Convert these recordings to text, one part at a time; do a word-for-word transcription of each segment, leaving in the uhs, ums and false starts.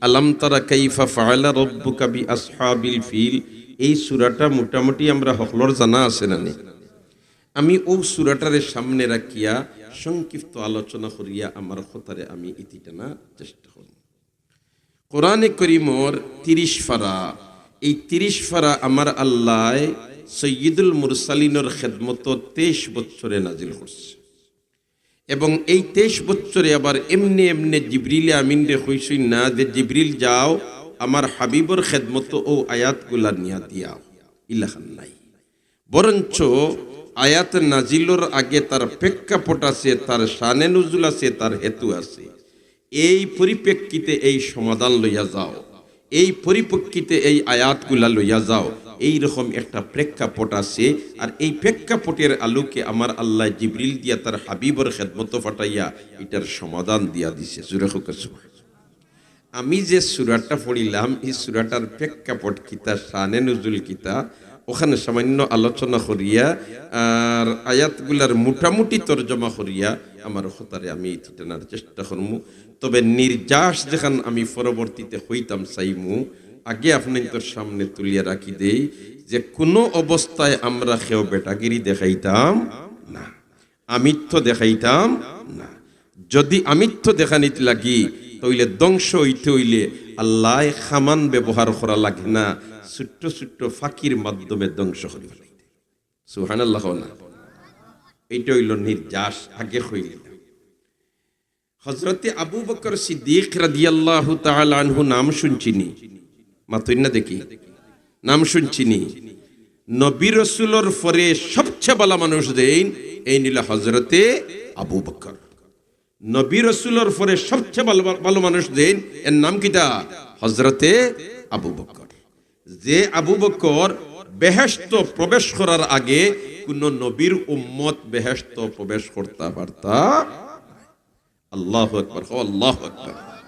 আলাম তারা কাইফা ফাআলা রাব্বুকা বিআসহাবিল ফিল, এই সূরাটা মোটামুটি আমরা হকলর জানা আছে না নি? আমি অউ সূরাটারে সামনে রাখিয়া সংক্ষিপ্ত আলোচনা করিয়া আমার কথারে আমি ইতি টানার চেষ্টা করমু। কোরআনে করিমর তিরিশ পারা, এই তিরিশ পারা আমার আল্লায় সৈয়দুল মুরসালিনর খেদমতো তেইশ বছরে নাজিল করছে। এবং এই তেইশ বছরে আবার এমনে এমনে জিবরিলে আমিনরে কইছইন না যে, "জিবরিল যাও, আমার হাবিবর খেদমতো অউ আয়াতগুলা নিয়া দিয়াও", ইলাখান নাই। বরঞ্চ আয়াত নাজিলর আগে তার প্রেক্ষাপট আছে, তার শানে নুজুল আছে, তার হেতু আছে। এই পরিপ্রেক্ষিতে এই সমাধান লইয়া যাও, এই পরিপ্রেক্ষিতে এই আয়াতগুলা লইয়া যাও, এই রকম একটা প্রেক্ষাপট আছে। আর এই প্রেক্ষাপটের আলোকে আমার আল্লায় জিবরিল দিয়া তার হাবিবর খেদমতো পাঠাইয়া ইটার সমাধান দিয়া দিছে। জোরে কউক্কা সুবহান। আমি যে সূরাটা পড়িলাম, এই সূরাটার প্রেক্ষাপট কিতা, শানে নুজুল কিতা, অখান সামান্য আলোচনা করিয়া আর আয়াতগুলার মোটামুটি তর্জমা করিয়া আমার কথারে আমি ইতি টানার চেষ্টা করমু। তবে নির্যাস যেখান আমি পরবর্তীতে কইতাম চাইমু, আগে আপনাইনতর সামনে তুলিয়া রাখি দেই যে কুনু অবস্থায় আমরা কেউ বেটাগিরি দেখাইতাম না, আমিত্ব দেখাইতাম না। যদি আমিত্ব দেখানিত লাগি, তইলে ধ্বংস অইতে অইলে আল্লায় কামান ব্যবহার করা লাগে না, ছোট্ট ছোট্ট ফাঁকির মাধ্যমে ধ্বংস করি ফেলাইতে। সুবহানাল্লাহ কও না? এইটা অইলো নির্যাস, আগে কইলাম। হযরতে আবু বকর সিদ্দিক রাদিয়াল্লাহু তাআলা আনহু নাম শুনছি নি? মাতইন না দেখি। নাম শুনছি নি? নবী রসুলর পরে সবচেয়ে ভালা মানুষ যেইন, এইন অইলা হযরতে আবু বকর। নবী রসুলর পরে সবচেয়ে ভালা, ভালা মানুষ যেইন, এর নাম কিতা? হযরতে আবু বকর। যে আবু বকর বেহেশত প্রবেশ করার আগে কুনু নবীর উম্মত বেহেশত প্রবেশ করতা পারতা। আল্লাহু আকবার, কও আল্লাহু আকবার।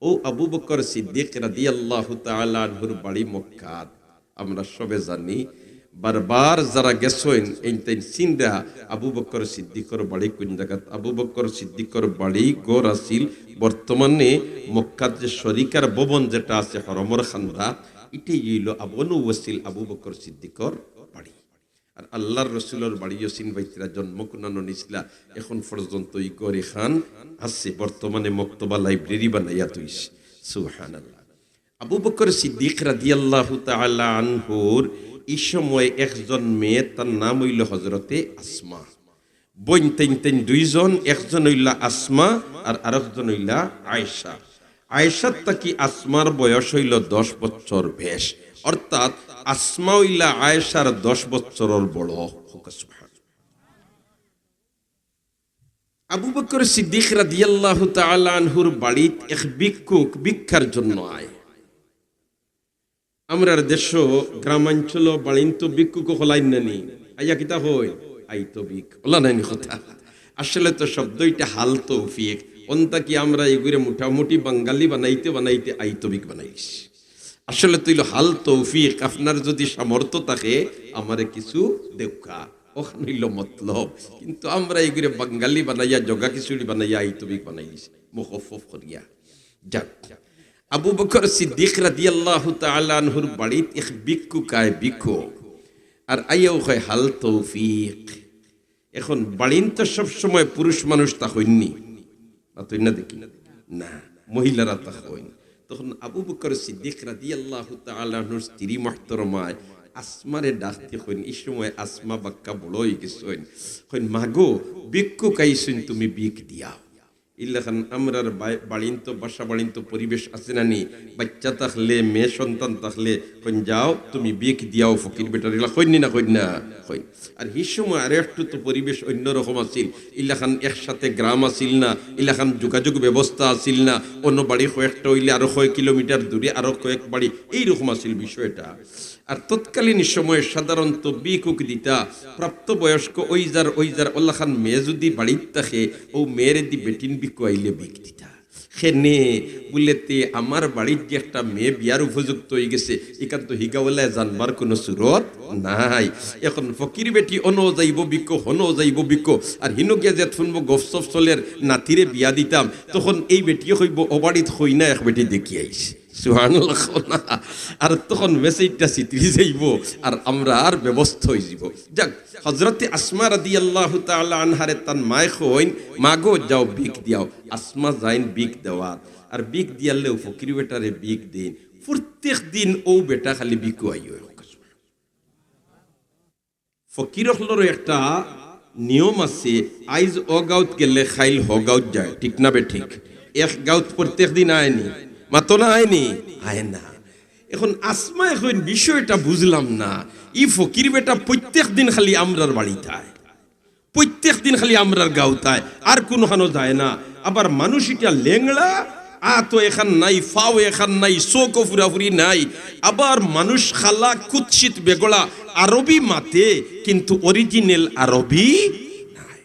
অউ আবু বকর সিদ্দিক রাদিয়াল্লাহু তাআলা আনহুর বাড়ি মক্কাত, আমরা সবে জানি। বারবার যারা গেছইন, এইন তাইন চিনরা আবু বকর সিদ্দিকর বাড়ি কুন জাগাত। আবু বকর সিদ্দিকর বাড়ি ঘর আছিল বর্তমানে মক্কাত যে শরিকার ভবন যেটা আছে হরমর কান্দা, ইটাই অইলো আবু নু ওয়াসিল আবু বকর সিদ্দিকর বাড়ি। আর আল্লাহর রসুলর বাড়িও চিনবাইতরা, জন্ম কুনানো নিছলা, এখন পর্যন্ত ই ঘর এখান আছে, বর্তমানে মক্তবা, লাইব্রেরি বানাইয়া থইছে। সুবহানাল্লাহ। আবু বকর সিদ্দিক রাদিয়াল্লাহু তাআলা আনহুর ই সময় একজন মেয়ে, তার নাম অইলো হযরতে আসমা। বইন তাইন তাইন দুইজন, একজন অইলা আসমা আর আরেকজন অইলা আয়েশা। আয়েশার থাকি আসমার বয়স অইলো দশ বছর বেশ, অর্থাৎ আসমা অইলা আয়েশার দশ বছরর বড়। কউক্কা সুবহান। আবু বকর সিদ্দিক রাদিয়াল্লাহু তাআলা আনহুর বাড়িত এক ভিক্ষুক ভিক্ষার জন্য আয়। আমরার দেশো গ্রামাঞ্চলো বাড়িন্ত ভিক্ষুক অকল আইন না নি? আইয়া কিতা কইন? আইতো ভিক। অলা নায় নি কথা? আসলে তো শব্দ ইটা হাল তৌফিক। অন থাকি আমরা ইগুরে মোটামুটি বাঙালি বানাইতে বানাইতে আইতো ভিক বানাইলিছি। আসলে তো অইলো হাল তৌফিক, আপনার যদি সামর্থ্য থাকে আমারে কিছু দেউক্কা, অখান অইলো মতলব। কিন্তু আমরা ইগুরে বাঙালি বানাইয়া, জগা খিচুড়ি বানাইয়া আইতো ভিক বানাইলিছি, মুখফফ করিয়া। যাক, আবু বকর সিদ্দিক রাদিয়াল্লাহু তাআলা আনহুর বাড়িত এক ভিক্ষুক আয়, ভিক্ষুক। আর আইয়াউ কয়, "হাল তৌফিক।" এখন বাড়িন্ত সব সময় পুরুষ মানুষ থাকইন নি? মাতইন না দেখি। না, মহিলারা থাকইন। তখন আবু বকর সিদ্দিক রাদিয়াল্লাহু তাআলা আনহুর স্ত্রী মুহতরমায় আসমারে ডাক দি কইন, ই সময় আসমা বাক্কা বড় অইগেছইন। কইন, "মাগো, ভিক্ষুক আইছইন, তুমি ভিক দিয়াও।" ইলাখান আমরার বাই-, বাড়িন্ত, বাসা বাড়িন্ত পরিবেশ আছে না নি? বাইচ্চা থাকলে, মেয়ে সন্তান থাকলে, কইন, "যাও, তুমি ভিক দিয়াও ফকির বেটার", ইলা কইন নি না, কইন না? কইন। আর হি সময় আরো একটু তো পরিবেশ অইন্য রকম আছিল। ইলাখান একসাথে গ্রাম আছিল না, ইলাখান যোগাযোগ ব্যবস্থা আছিল না। অন্য বাড়ি কয়েকটা অইলে আরো কয়েক কিলোমিটার দূরে আরো কয়েক বাড়ি, এইরকম আছিল বিষয়টা। আর তৎকালীন সময়ে সাধারণত ভিক্ষুক দিতা, প্রাপ্তবয়স্ক অইযার, অইযার অলাখান মেয়ে যুদি বাড়িত থাকে, অউ মেয়েরে দি বেটিন ভিক্ষু আইলে ভিক দিতা। কেনে? বুলে, তে আমার বাড়িত যে একটা মেয়ে বিয়ার উপযুক্ত অইগেছে, ইখান তো হিগাওয়ালায় জানবার কুনু সুরত নাই। এখন ফকির বেটি অনো যাইবো বিকো, হনো যাইবো বিকো, আর হিনো গিয়া যেত হুনবো গফসফ চলের, নাতিরে বিয়া দিতাম, তখন এই বেটিয়ে কইবো, "অউ বাড়িত কইনা এক বেটি দেখি আইছি।" সুবহানাল্লাহ কও না। আর তখন মেসেজটা ছিতরি যাইবো, আর আমরার ব্যবস্থা অইযিবো। যাক, হযরতে আসমা রাদিয়াল্লাহু তাআলা আনহারে তান মায়ে কইন, "মাগো, যাও ভিক দিয়াও।" আসমা যাইন ভিক দেওয়াত, আর ভিক দিয়ারলে অউ ফকির বেটারে ভিক দেইন। প্রত্যেক দিন অউ বেটা খালি ভিকু আইও। ফকির অকলরও একটা নিয়ম আছে, আইজ অউ গাউত গেলে কাইল হউ গাউত যায়, ঠিক না বেঠিক? এক গাউত প্রত্যেক দিন আয়নি, মাতো না, আয়নি? আয় না। এখন আসমা কইন, বিষয়টা বুঝলাম না, ই ফকির বেটা প্রত্যেক দিন খালি আমরার বাড়িত আয়, প্রত্যেক দিন খালি আমরার গাউত আয়, আর কুনুখানো যায় না। আবার মানুষ ইটা লেংড়া, আতো এখান নাই, ফাও এখান নাই, চউখও ফুরাফুরি নাই। আবার মানুষ কালা, কুৎসিত, বেগড়া, আরবি মাতে, কিন্তু original আরবি নাই।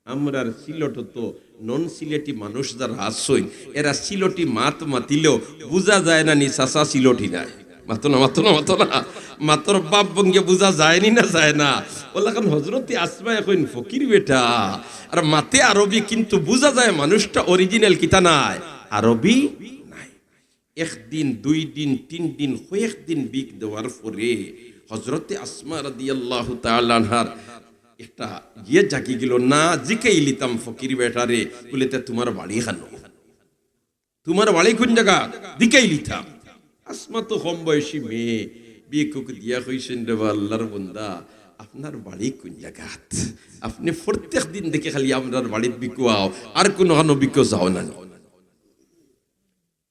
আমরার সিলটো তো non সিলেটি মানুষ যারা আছইন, এরা সিলটি মাত মাতিলেও বুঝা যায় না নি চাচা সিলটি নায়। মাতো না, মাতো না, মাতো না। মাতর ভাব ভঙ্গি বুঝা যায়নি না যায় না? অলাখান হযরতে আসমা কইন ফকির বেটা, আর মাতে আরবি, কিন্তু বুঝা যায় মানুষটা original কিতা নায়, আরবি নায়। একদিন, দুই দিন, তিন দিন, কয়েকদিন ভিক দেওয়ার পরে হযরতে আসমা রাদিয়াল্লাহু তাআলা আনহার একটা ইয়ে জাগি গেল, না জিকাইলিতাম ফকির বেটারে, বুলে, "তে তুমার বাড়ি কানো? তুমার বাড়ি কুন জাগাত? জিকাইলিতাম।" আসমা তো কম বয়সী মেয়ে, ভিক্ষুক দিয়া কইছইন, "রেবা আল্লার বন্দা, আপনার বাড়ি কুন জাগাত? আপনে প্রত্যেক দিন দেখি খালি আমরার বাড়িত ভিকু আও, আর কুনুখানো ভিকু যাও না নি?"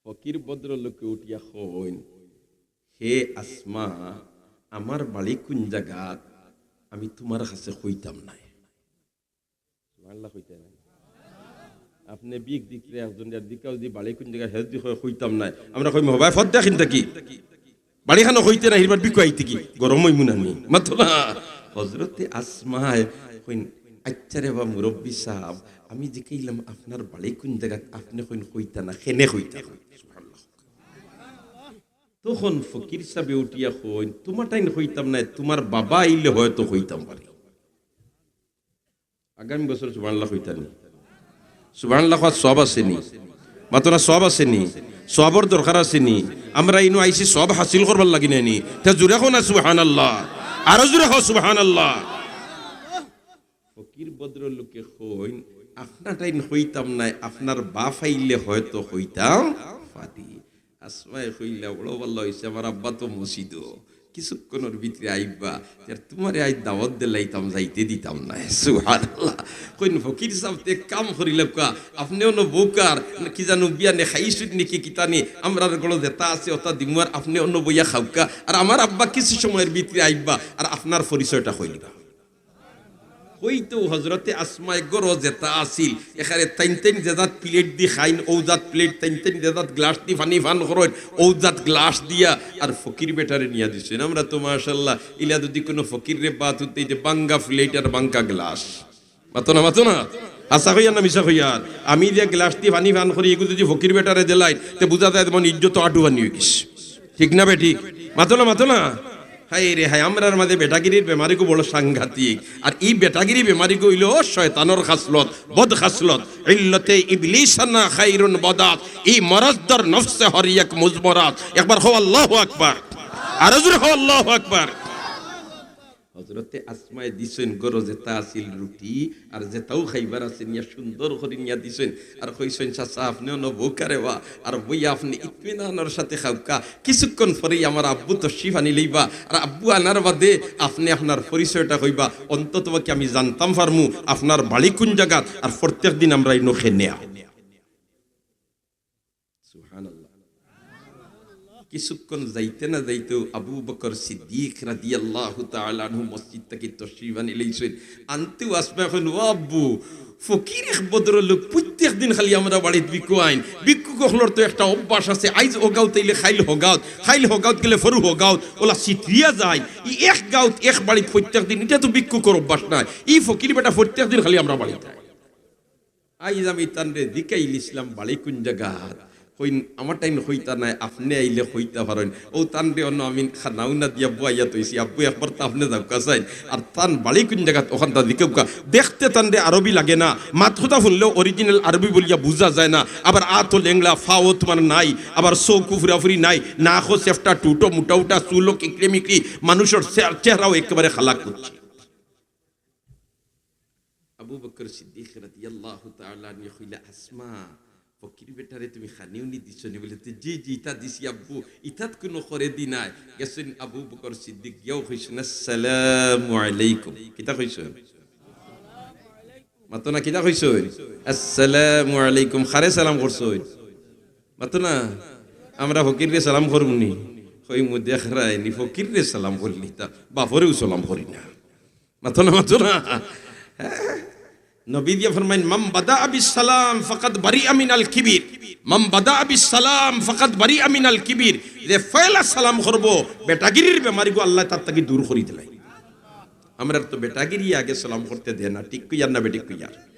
ফকির ভদ্রলোকে উঠিয়া কইন, "হে আসমা, আমার বাড়ি কুন জাগাত আমি তুমার কাছে কইতাম নায়।" সুবহানাল্লাহ কইতা নায়। আপনে ভিক দিতরে একজনরে, আর জিকাও যুদি বাড়ি কুন জাগাত, হে যুদি কয়, "কইতাম নায়", আমরা কইমু, "হবায় ফদ্দা কিনতা কি? বাড়ি কানো কইতে না, হিরবার ভিকু আইতে কি? গরম অইমু না নি?" মাতো না। হযরতে আসমায় কইন, "আইচ্ছা রেবা মুরব্বি সাব, আমি জিকাইলাম আপনার বাড়ি কুন জাগাত, আপনে কইন কইতা না, কেনে কইতা?" সুবহানাল্লাহ। তখন ফকির সাবে উঠিয়া কইন, "তুমার টাইন কইতাম নায়, তুমার বাবা আইলে হয়তো কইতাম পারি।" আগামী বছর সুবহানাল্লাহ কইতা নি? সুবহানাল্লাহ কওয়াত সওয়াব আছে নি? মাতো না, সওয়াব আছে নি? সওয়াবর দরকার আছে নি? আমরা ইনো আইছি সওয়াব হাসিল করবার লাগি নায় নি? তে জুরে কও না সুবহানাল্লাহ, আরো জুরে কও সুবহানাল্লাহ। ফকির ভদ্রলোকে কইন, "আপনার টাইন কইতাম নায়, আপনার বাপ আইলে হয়তো কইতাম পারি।" আসমায় কইলা, "বড় ভালা অইছে, আমার আব্বা তো মসজিদো, কিছুক্ষণর ভিতরে আইবা, আর তুমারে আইজ দাওয়াত দিলাইতাম, যাইতে দিতাম নায়।" সুবহানাল্লাহ। কইন, "ফকির সাব, তে এক কাম করিলাউক্কা, আপনে অনো বউক্কা, কি জানু বিয়ানে খাইছইন নি কি কিতা নি, আমরার ঘরো যেতা আছে অতা দিমু, আর আপনে অনো বইয়া খাউক্কা, আর আমার আব্বা কিছু সময়র ভিতরে আইবা, আর আপনার পরিচয়টা কইলিবা।" কইতেউ হযরতে আসমায় ঘরো যেতা আছিল, এখানে তাইন তাইন যে জাত প্লেট দি খাইন, অউ জাত প্লেট, তাইন তাইন যে জাত গ্লাস দি পানি পান করইন, অউ জাত গ্লাস দিয়া আর ফকির বেটারে নিয়া দিছইন। আমরা তো মাশাআল্লাহ, ইলা যুদি কুনু ফকিররে ভাত উঠতে, এই যে ভাঙ্গা প্লেট আর ভাঙ্গা গ্লাস। মাতো না, মাতো না। হাছা কইয়ার না মিছা কইয়ার? আমি যে গ্লাস দি পানি পান করি, ইগু যুদি ফকির বেটারে দিলাইন, তে বুঝা যায় যেমন ইজ্জত আটু পানি অইগেছে। ঠিক না বেঠিক? মাতো না, মাতো না। হায় রে হায়, আমরার মাঝে বেটাগিরির বেমারিগু বড় সাংঘাতিক। আর ই বেটাগিরি বেমারিগু অইলো শয়তানর খাসলত, বদ খাসলত। ইল্লতে ইবলিসানা খাইরুন বদাত। ই মরজদর নফসে হর এক মুজমরাত। একবার কও আল্লাহু আকবার। আরো জুরে কও আল্লাহু আকবার। হযরতে আসমায় দিছইন, ঘরো যেতা আছিল রুটি, আর যেতাউ খাইবার আছে নিয়া সুন্দর করি নিয়া দিছইন, আর কইছইন, "চাচা, আপনে অনো বউক্কা রেবা, আর বইয়া আপনে ইতমিনানর সাথে খাউক্কা, কিছুক্ষণ পরেই আমার আব্বু তশরিফ আনিলাইবা, আর আব্বু আনার বাদে আপনে আপনার পরিচয়টা কইবা, অন্তত বাকি আমি জানতাম পারমু আপনার বাড়ি কুন জাগাত, আর প্রত্যেক দিন আমরা ইনো কেনে আও।" সুবহানাল্লাহ। কিছুক্ষণ যাইতে না যাইতেউ আবু বকর সিদ্দিক রাদিয়াল্লাহু তাআলা আনহু মসজিদ থাকি তশরিফ আনিলাইছইন। আনতেউ আসমা কইন, "ও আব্বু, ফকির এক ভদ্রলোক, প্রত্যেক দিন খালি আমরার বাড়িত ভিক্ষু আইন। ভিক্ষুক অকলর তো একটা অভ্যাস আছে, আইজ অউ গাউত আইলে কাইল হউ গাউত, কাইল হউ গাউত গেলে পরু হউ গাউত, অলা ছিতরিয়া যায়। ই এক গাউত এক বাড়িত প্রত্যেক দিন, ইটা তো ভিক্ষুকর অভ্যাস নায়। ই ফকির বেটা প্রত্যেক দিন খালি আমরার বাড়িত আয়।" আইজ আমি তানরে জিকাইলিছলাম, "বাড়ি কুন জাগাত?" কইন, "আমার টাইম কইতা নায়, আপনে আইলে কইতা পারইন।" অউ তানরে অনো আমি খানাউনা দিয়া বওয়াইয়া থইছি, "আব্বু, একবার তো আপনে যাউক্কা চাইন।" আর তান বাড়ি কুন জাগাত, অখানতা জিকাউক্কা। দেখতে তানরে আরবি লাগে না, মাত-কথা হুনলেও original আরবি বুলিয়া বুঝা যায় না। আবার আতও লেংড়া, ফাও তুমার নাই, আবার চউখও ফুরাফুরি নাই, নাকও চেফটা, ঠুটো মুটা-উটা, চুলও কিকড়ে-মিকড়ি, মানুষর চে-, চেহারাও একেবারে খালাক কুচ্ছি। আবু বকর সিদ্দিক রাদিয়াল্লাহু তাআলা আনহু কইলা, "আসমা, ফকির বেটারে তুমি খানিউনি দিছো নি?" বলে, "তে জি, জি, ইতা দিছি আব্বু, ইতাত কুনু করেদি নাই।" গেছইন আবু বকর সিদ্দিক, গিয়াউ কইছইন, "আসসালামু আলাইকুম।" কিতা কইছইন? মাতো না, কিতা কইছইন? "আসসালামু আলাইকুম।" কারে সালাম করছইন? মাতো না, আমরা ফকিররে সালাম করমু নি? কইমু, "দেখরায়নি, ফকিররে সালাম করলি, তা বাপরেও সালাম করি না।" মাতো না, মাতো না। হ্যাঁ? নবীজিয়ে ফরমাইন, "মান বাদাআ বিস সালাম ফাকাদ বারিআ মিনাল কিবির। মান বাদাআ বিস সালাম ফাকাদ বারিআ মিনাল কিবির।" যে পয়লা সালাম করবো, বেটাগিরির বেমারিগু আল্লায় তার থাকি দূর করি দিলাই। আমরার তো বেটাগিরি আগে সালাম করতে দেয় না, ঠিক কইয়ার না বেঠিক কইয়ার?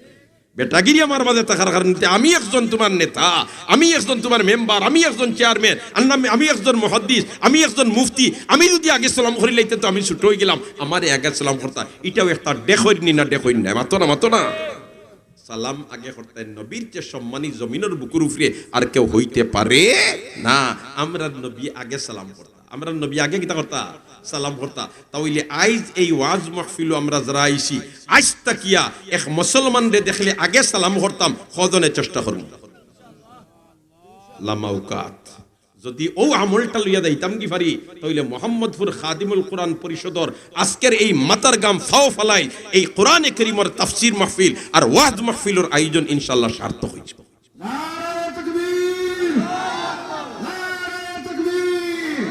বেটাগিরি আমার মাঝে থাকার কারণে তে আমি একজন তুমার নেতা, আমি একজন তুমার মেম্বার, আমি একজন চেয়ারম্যান, আর না আমি একজন মুহাদ্দিস, আমি একজন মুফতি, আমি যুদি আগে সালাম করিলাইতে তো আমি ছুটো অইগেলাম, আমারে আগে সালাম করতা। ইটাও একটা ডেকইর নি না, ডেকইর নায়? মাতো না, মাতো না। সালাম আগে করতা, নবীর চেয়ে সম্মানী জমিনর বুকুর উপরে আর কেউ হইতে পারে না। আমরার নবী আগে সালাম করতা। আমরার নবী আগে কিতা করতা? সালাম করতা। তা অইলে আইজ এই ওয়াজ মাহফিলো আমরা যারা আইছি, আইজ থাকিয়া এক মুসলমানরে দেখলে আগে সালাম করতাম, কয়জনে চেষ্টা করমু? লামাউকাত। যুদি অউ আমলটা লইয়া যাইতাম কি পারি, তা অইলে মোহাম্মদপুর খাদিমুল কোরআন পরিষদর আজকের এই মাতারগাম ফাও ফালাইল, এই কোরআনে করিমর তাফসীর মাহফিল আর ওয়াজ মাহফিলর আয়োজন ইনশাআল্লাহ সার্থক অইযিবো। নারায়ে তাকবীর! নারায়ে তাকবীর!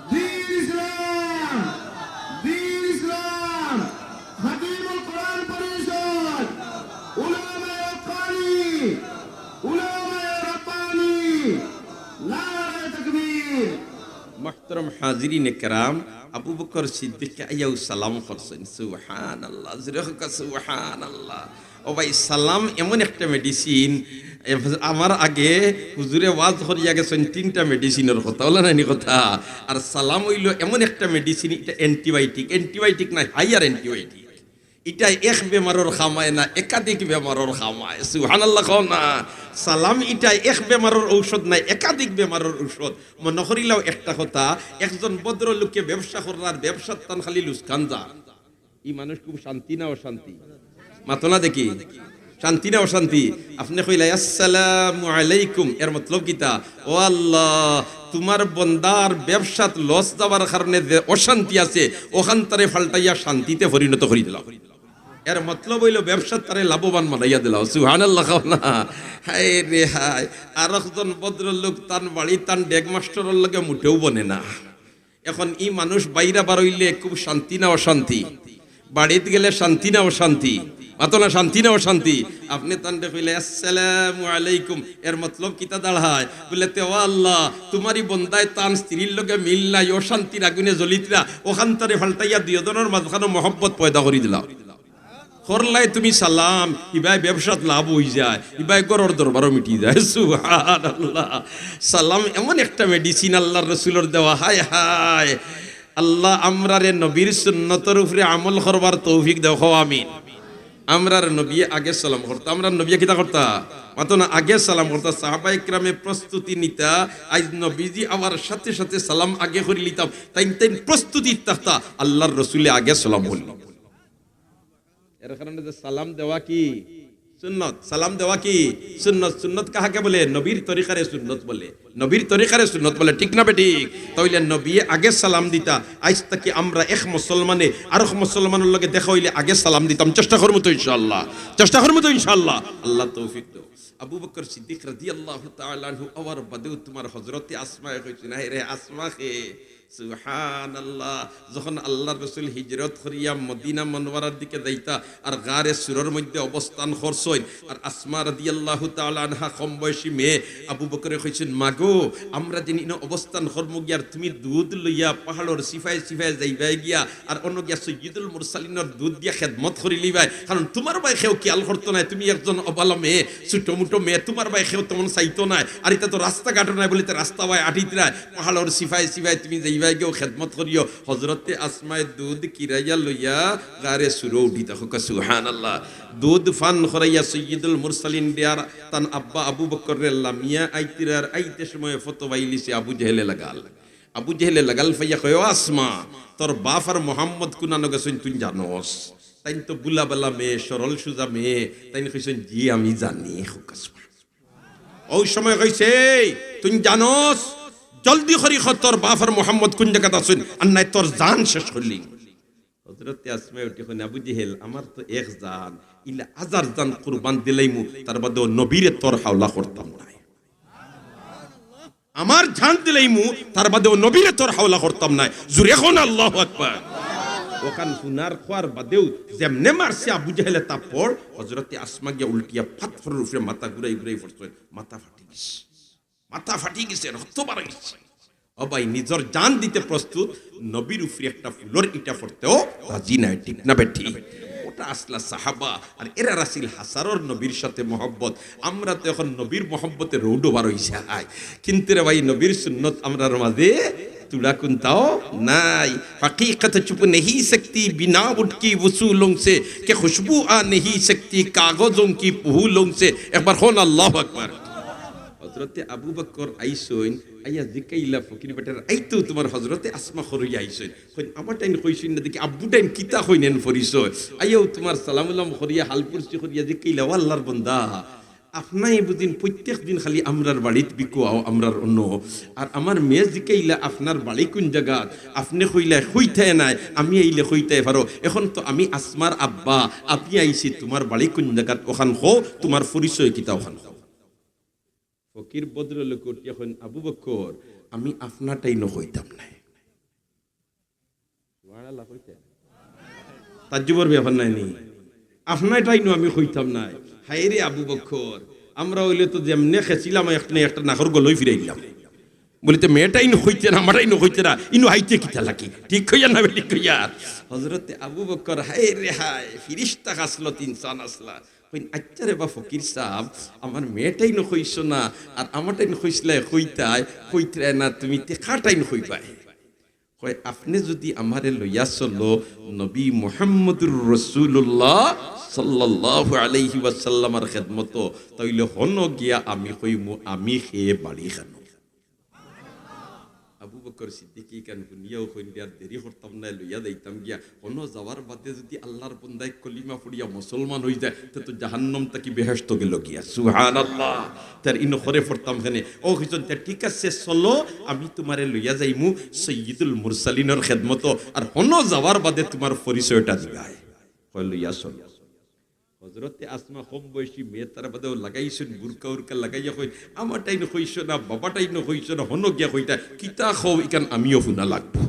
দ্বীন ইসলাম! দ্বীন ইসলাম! খাদিমুল কোরআন পরিষদ! উলামায়ে হক্কানি! উলামায়ে রব্বানি! নারায়ে তাকবীর! মুহতারাম হাজিরিনে কেরাম, আবু বকর সিদ্দিকরে আইয়াউ সালাম করছইন। সুবহানাল্লাহ, জোরে কউক্কা সুবহানাল্লাহ। ও ভাই, সালাম এমন একটা মেডিসিন, এ, আমার আগে হুজুরে ওয়াজ করিয়া গেছইন তিনটা মেডিসিনর কথা, অলা নায়নি কথা? আর সালাম অইলো এমন একটা মেডিসিন, ইটা অ্যান্টিবায়োটিক, অ্যান্টিবায়োটিক নায়, হায়ার অ্যান্টিবায়োটিক। ইটায় এক বেমারর কাম আয় না, একাধিক বেমারর কাম আয়। সুবহানাল্লাহ কও না। সালাম ইটায় এক বেমারর ঔষধ নায়, একাধিক বেমারর ঔষধ। মনো করিলাও একটা কথা, একজন ভদ্রলোকে ব্যবসা কররা, ব্যবসাত তান খালি লুসকান যার। ই মানুষ খুব শান্তি না অশান্তি? মাতো না দেখি, শান্তি না অশান্তি? আপনে কইলা, "আসসালামু আলাইকুম", এর মতলব কিতা? "ও আল্লাহ, তুমার বন্দার ব্যবসাত লস যাওয়ার কারণে যে অশান্তি আছে, অখানতারে পাল্টাইয়া শান্তিতে পরিণত করি দিলাও।" এর মতলব অইলো ব্যবসাত তারে লাভবান বানাইয়া দিলাও। সুবহানাল্লাহ কও না। হায় রে হায়, আরকজন ভদ্রলোক তান বাড়ি তান ডেগমাস্টরর লগে মুটেও বনে না। এখন ই মানুষ বাইরা বারইলে খুব শান্তি না অশান্তি? বাড়িত গেলে শান্তি না অশান্তি? মাতো না, শান্তি না অশান্তি? আপনে তানরে কইলে, "আসসালামু আলাইকুম", এর মতলব কিতা দাঁড়ায়? বুলে, "তে ও আল্লাহ, তুমার ই বন্দায় তান স্ত্রীর লগে মিল নাই, অশান্তির আগুনে জ্বলিতরা, অখানতারে পাল্টাইয়া দুইওজনর মাঝখানো মহব্বত পয়দা করি দিলাও।" করলায় তুমি সালাম, ইবায় ব্যবসাত লাভ অইযায়, ইবায় ঘরর দরবারও মিটি যায়। সুবহানাল্লাহ। সালাম এমন একটা মেডিসিন আল্লার রসুলর দেওয়া। হায় হায়, আল্লাহ আমরারে নবীর সুন্নতর উপরে আমল করবার তৌফিক দেও, কও আমিন। আমরার নবীয়ে আগে সালাম করতা, আমরার নবীয়ে কিতা করতা? মাতো না, আগে সালাম করতা। সাহাবায়ে কেরামে প্রস্তুতি নিতা, আইজ নবীজি আওয়ার সাথে সাথে সালাম আগে করিলিতাম, তাইন তাইন প্রস্তুতিত থাকতা, আল্লার রসুলে আগে সালাম করলা। এর কারণে যে সালাম দেওয়া কি সুন্নত, সালাম দেওয়া কি সুন্নত। সুন্নত কাহাকে বলে? নবীর তরিকারে সুন্নত বলে, নবীর তরিকারে সুন্নত বলে, ঠিক না বেঠিক? তা অইলে নবীয়ে আগে সালাম দিতা। আইজ থাকি আমরা এক মুসলমানে আরক মুসলমানর লগে দেখা অইলে আগে সালাম দিতাম। চেষ্টা করমু তো ইনশাআল্লাহ, চেষ্টা করমু তো ইনশাআল্লাহ। আল্লাহ তৌফিক দেও। আবু বকর সিদ্দিক রাদিয়াল্লাহু তাআলা আনহু আওয়ার বাদেউ তুমার হযরতে আসমায় কইছইন, "হায় রে, আসমা কে?" সুবহানাল্লাহ। যখন আল্লাহর রসুল হিজরত করিয়া মদিনা মনোয়ারার দিকে যাইতা আর গারে সুরর মধ্যে অবস্থান করছইন, আর আসমা রাদিয়াল্লাহু তাআলা আনহা কম বয়সী মেয়ে, আবু বকরে কইছইন, "মাগো, আমরা যেন ইনো অবস্থান করমু গিয়া, আর তুমি দুধ লইয়া পাহাড়র সিফায় সিফায় যাইবায় গিয়া, আর অনো গিয়া সৈয়দুল মুরসালিনর দুধ দিয়া খেদমত করিলিবায়, কারণ তুমার বায় কেউ খিয়াল করতো নায়, তুমি একজন অবালা মেয়ে, ছোট মোটো মেয়ে, তুমার বায় কেউ তেমন চাইতো নায়, আর ইতা তো রাস্তাঘাটও নায়, বুলে তে রাস্তা বায় আটিত নায়, পাহাড়র সিফায় সিফায় তুমি যাইবায় গিয়াও খেদমত করিও।" হজরতে আসমায় দুধ কিরাইয়া লইয়া গারে সুরো উঠিতা, কউক্কা সুবহানাল্লাহ। দুধ পান করাইয়া সৈয়দুল মুরসালিন দেয়ার তান আব্বা আবু বকররে লামিয়া আইতিরা, আর আইতে সময় ফতো বাইলিছে আবু জেহেলে লাগাল। আবু জেহেলে লাগাল পাইয়া কয়, "ও আসমা, তোর বাফ আর মোহাম্মদ কুনানো গেছইন তুই জানোস?" তাইন তো বুলাবালা মেয়ে, সরল সুজা মেয়ে, তাইন কইছইন, "জি, আমি জানি।" কউক্কা সুবহানাল্লাহ। অউ সময় কইছে, "এই, তুই জানোস? জলদি করি ক, তোর বাফ আর মোহাম্মদ কুন জাগাত আছইন, আর নায় তোর জান শেষ করিলিমু।" হজরতে আসমায় উঠি কইন, "আবু জেহেল, আমার তো এক জান, ইলা হাজার জান কুরবান দিলাইমু, তার বাদেও নবীরে তোর হাওলা করতাম নায়।" আমার জান দিলাইমু, তার বাদেও নবীরে তোর হাওলা করতাম নায়। জুরে কউক্কা আল্লাহু আকবার। অখান হুনার কওয়ার বাদেউ যেমনে মারছে আবু জেহেলে থাপ্পড়, হজরতে আসমা গিয়া উল্টিয়া পাথরর উপরে মাথা ঘুরাই ঘুরাই পড়ছে, মাথা ফাটি গেছে, মাথা ফাটি গেছে, রক্ত বার গেছে। ও ভাই, নিজর জান দিতে প্রস্তুত, নবীর উপরে একটা ফুলর ইটা পড়তেও রাজি নায়, ঠিক না বেঠিক? অটা আছলা সাহাবা, আর এরার আছিল হাজারর নবীর সাথে মহব্বত। আমরা তো এখন নবীর মহব্বতে রৌডো বার অইযাই, কিন্তু রে ভাই, নবীর সুন্নত আমরার মাঝে তুড়া কুন্তাও নাই। হকীকত ছুপ নেহি সকতি বিনা উঠকি উসুলোং সে, কে খুশবু আ নেহি সকতি কাগজোং কি পুহুলোং সে। একবার কউক্কা আল্লাহু আকবার। হজরতে আবু বকর আইছইন, আইয়া জিকাইলা ফকির বেটারে, "আইতো তুমার হজরতে আসমা খরইয়া আইছইন।" কইন, "আমাটাইন কইছইন না দেখি, আব্বুটাইন কিতা কইন এন পরিচয়?" আইয়াউ তুমার সালাম উলাম করিয়া, হাল পুরসি করিয়া জিকাইলা, "ও আল্লাহর বন্দা, আপনায় বুঝিন প্রত্যেক দিন খালি আমরার বাড়িত বিকু আও, আমরার অনো। আর আমার মেয়ে জিকাইলা আপনার বাড়ি কুন জাগাত, আপনে কইলায় কইতায় নায়, আমি আইলে কইতায় পারো। এখন তো আমি আসমার আব্বা, আমি আইছি তুমার বাড়ি কুন জাগাত, অখান কও, তুমার পরিচয় কিতা অখান কও।" ফকির ভদ্রলোক উঠিয়া কইন, "আবু বকর, আমি আপনাটাইনও কইতাম নায়।" সুবহানাল্লাহ কইতা? তাজ্জুবর ব্যাপার নায় নি? "আপনাটাইনও আমি কইতাম নায়।" হায় রে আবু বকর, আমরা অইলে তো যেমনে খেছিলাম, একটা একটা নাকর গলই ফিরাইলাম। বুলে, "তে মেয়েটাইন কইতে না, আমাটাইনও কইতে না, ইনো আইতে কিতা লাগি?" ঠিক কইয়ার না বেঠিক কইয়ার? হজরতে আবু বকর, হায় রে হায়, ফিরিস্তা খাসলত ইনসান আছলা। কইন, "আইচ্ছা রে বা ফকির সাব, আমার মেয়েটাইনও কইছো না, আর আমাটাইন কইছলায় কইতায়, কইতরায় না, তুমি তে কাটাইন কইবায়?" কয়, "আপনে যুদি আমারে লইয়া চলো নবী মুহাম্মদুর রাসূলুল্লাহ সাল্লাল্লাহু আলাইহি ওয়াসাল্লামর খেদমতো, তাইলে হনো গিয়া আমি কইমু আমি কে বাড়িখানো।" আবু বকর সিদ্দিক ইখান হুনিয়াউ কইন, "আর দেরি করতাম নায়, লইয়া যাইতাম গিয়া। হনো যাওয়ার বাদে যুদি আল্লাহর বন্দায় কলিমা পড়িয়া মুসলমান অইযায়, তে তো জাহান্নাম থাকি বেহেশতো গেলো গিয়া।" সুবহানাল্লাহ। তার ইনো করে পড়তাম কেনে। অউ কইছইন, "তে ঠিক আছে, চলো, আমি তুমারে লইয়া যাইমু সৈয়দুল মুরসালিনর খেদমতো, আর হনো যাওয়ার বাদে তুমার পরিচয়টা দিবায়।" কয়, "লইয়া চলো।" হজরতে আসমা কম বয়সী মেয়ে, তার বাদেও লাগাইছইন বুরকা উরকা লাগাইয়া কইন, "আমাটাইন কইছো না, বাবাটাইনও কইছো না, হনো গিয়া কইতায়, কিতা কও ইখান আমিও হুনা লাগবো।"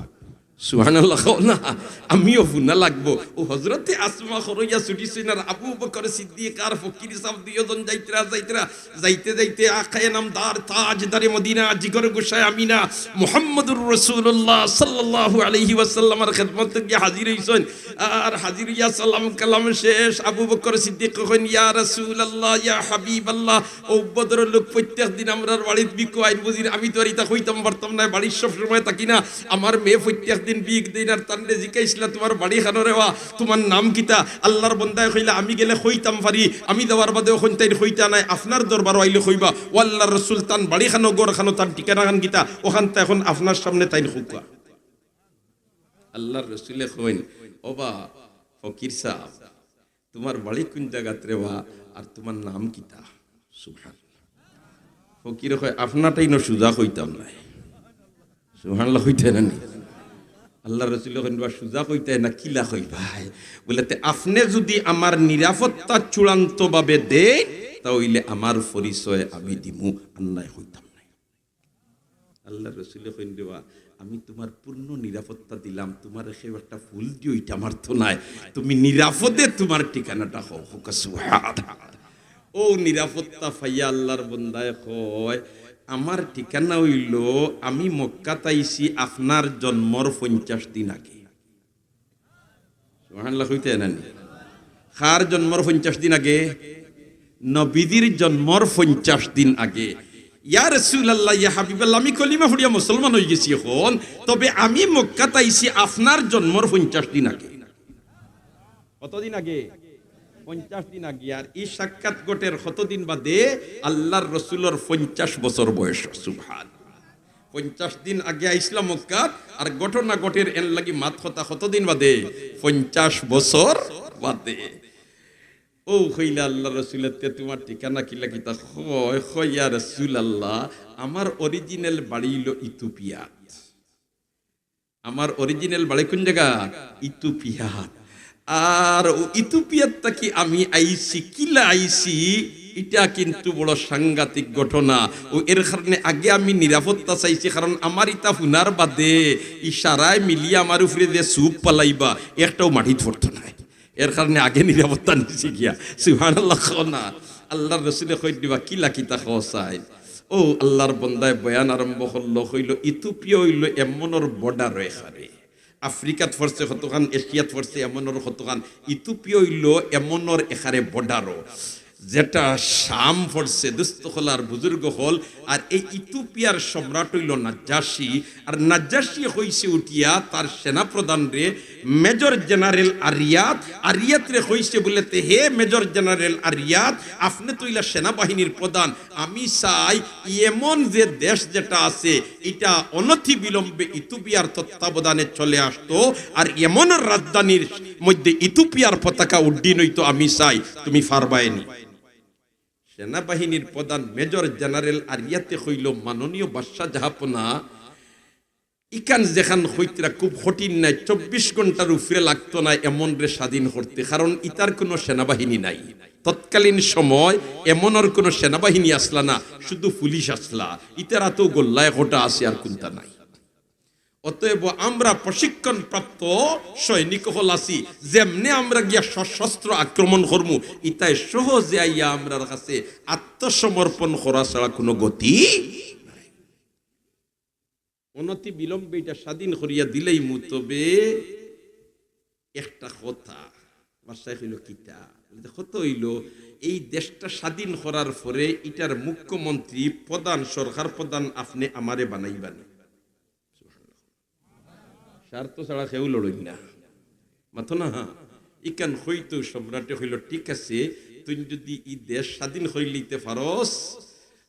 সুবহানাল্লাহ কও না, আমিও হুনা লাগবো। অউ হজরতে আসমা খরইয়া ছুটিছইন, আর আবু বকর সিদ্দিক আর ফকির সাব দুইওজন যাইতরা যাইতরা, যাইতে যাইতে আকায়ে নামদার তাজদারে মদিনা, জিগর গোসায় আমিনা, মুহাম্মদুর রাসূলুল্লাহ সাল্লাল্লাহু আলাইহি ওয়াসাল্লামর খেদমতো গিয়া হাজির অইছইন। আর হাজির অইয়া সালাম কালাম শেষ, আবু বকর সিদ্দিক কইন, "ইয়া রাসূলুল্লাহ, ইয়া হাবিবাল্লাহ, অউ ভদ্রলোক প্রত্যেক দিন আমরার বাড়িত বিকু আইন বুঝিন, আমি তো আর ইতা কইতাম পারতাম নায়, বাড়িত সব সময় থাকি না। আমার মেয়ে প্রত্যেক দিন বিক দেইন, আর তানরে জিকাইছলা, 'তুমার বাড়িখানো রে বা, তুমার নাম কিতা?' আল্লাহর বন্দায় কইলা, 'আমি গেলে কইতাম পারি, আমি যাওয়ার বাদে অখন তাইন কইতা নায়, আপনার দরবারো আইলে কইবা।' ও আল্লাহর রসুল, তান বাড়িখানো, ঘরখানো, তান ঠিকানাখান কিতা? অখানতা অখন আপনার সামনে তাইন কউক্কা।" আল্লাহর রসুলে কইন, "ও বা ফকির সাব, তুমার বাড়ি কুন জাগাত রে বা, আর তুমার নাম কিতা?" সুবহানাল্লাহ। ফকিরে কয়, "আপনারটাইনও সুজা কইতাম নায়।" সুবহানাল্লাহ কইতায় না নি? আল্লাহর রসুলে কইন, "বা সুজা কইতায় না, কিলা কইবায়?" বুলে, "তে আপনে যুদি আমার নিরাপত্তা চূড়ান্তভাবে দেইন, তা অইলে আমার পরিচয় আমি দিমু, আর নায় কইতাম নায়।" আল্লার রসুলে কইন, "রে বা, আমি তুমার পূর্ণ নিরাপত্তা দিলাম, তুমারে কেউ একটা ফুল দিও, ইটা মারতো নায়, তুমি নিরাপদে তুমার ঠিকানাটা কও।" কউক্কা সুবহানাল্লাহ। অউ নিরাপত্তা পাইয়া আল্লার বন্দায় কয়, "আমার ঠিকানা অইলো, আমি মক্কাত আইছি আপনার জন্মর পঞ্চাশ দিন আগে।" সুবহানাল্লাহ কইতা নানি? কার জন্মর পঞ্চাশ দিন আগে? নবীজির জন্মর পঞ্চাশ দিন আগে। "ইয়া রাসূলুল্লাহ, ইয়া হাবিবাল্লাহ, আমি কলিমা পড়িয়া মুসলমান অইগেছি অখন, তবে আমি মক্কাত আইছি আপনার জন্মর পঞ্চাশ দিন আগে।" কতদিন আগে? পঞ্চাশ দিন আগে। আর ই সাক্ষাৎ ঘটের কতদিন বাদে? আল্লার রসুলর পঞ্চাশ বছর বয়স। সুবহান। পঞ্চাশ দিন আগে আইছলা মক্কাত, আর ঘটনা ঘটের এরলাগি মাত কথা কতদিন বাদে? পঞ্চাশ বছর বাদে। অউ কইলা আল্লার রসুলে, "তে তুমার ঠিকানা কিলা কিতা?" কয়, কয়, "ইয়া রাসূলুল্লাহ, আমার original বাড়ি অইলো ইথিওপিয়াত।" আমার original বাড়ি কুন জাগা? ইথিওপিয়াত। আর অউ ইথিওপিয়াত থাকি আমি আইছি, কিলা আইছি, ইটা কিন্তু বড় সাংঘাতিক ঘটনা। অউ এর কারণে আগে আমি নিরাপত্তা চাইছি, কারণ আমার ইতা হুনার বাদে ইশারায় মিলিয়া আমার উপরে যে সুপ ফালাইবা, একটাও মাটিত পড়তো নায়। এর কারণে আগে নিরাপত্তা নিছি গিয়া। সুবহানাল্লাহ কও না। আল্লার রসুলে কইন, "রে বা, কিলা কিতা কও চাই?" অউ আল্লার বন্দায় বয়ান আরম্ভ করলো, কইলো, "ইথিওপিয়া অইলো এমনর border এখানে। আফ্রিকাত পড়ছে কতখান, এশিয়াত পড়ছে এমনর কতখান, ইথিওপিয়া অইলো এমনর এখানে border। যেটা শাম পড়ছে, দুস্ত অকল আর বুজুর্গ অকল, আর এই ইথিওপিয়ার সম্রাট অইলো নাজ্জাশী, আর নাজ্জাশী কইছে উঠিয়া তার সেনাপ্রধানরে, মেজর জেনারেল আরিয়াত, আরিয়াতরে কইছে বুলে, 'তে হে মেজর জেনারেল আরিয়াত, আপনে তো অইলা সেনাবাহিনীর প্রধান, আমি চাই এমন যে দেশ যেটা আছে, ইটা অনতিবিলম্বে ইথিওপিয়ার তত্ত্বাবধানে চলে আসতো, আর এমনর রাজধানীর মধ্যে ইথিওপিয়ার পতাকা উড্ডীন অইতো, আমি চাই, তুমি পারবায়নি?'" সেনাবাহিনীর প্রধান মেজর জেনারেল আরিয়াতে কইলো, "মাননীয় বাদশাহ জাহাপনা, ইখান যেখান কইতরা খুব কঠিন নায়, চব্বিশ ঘন্টার উপরে লাগতো নায় এমনরে স্বাধীন করতে, কারণ ইতার কুনু সেনাবাহিনী নাই। তৎকালীন সময় এমনর কুনু সেনাবাহিনী আছলা না, শুধু পুলিশ আছলা। ইতার আতো গল্লায় কটা আছে, আর কুন্তা নাই। অতএব আমরা প্রশিক্ষণপ্রাপ্ত সৈনিক অকল আছি, যেমনে আমরা গিয়া সশস্ত্র আক্রমণ করমু, ইতায় সহজে আইয়া আমরার কাছে আত্মসমর্পণ করা ছাড়া কুনু গতি নাই।" অনতি বিলম্বে ইটা স্বাধীন করিয়া দিলাইমু, তবে একটা কথা। বাদশায় কইলো, "কিতা?" বলে, "কথা অইলো, এই দেশটা স্বাধীন করার পরে ইটার মুখ্যমন্ত্রী, প্রধান, সরকার প্রধান আপনে আমারে বানাইবানি।" স্বার্থ ছাড়া কেউ লড়ইন না। মাতো না, হ্যাঁ? ইখান কইতো সম্রাটে কইলো, "ঠিক আছে, তুই যদি ই দেশ স্বাধীন করিলিতে পারস,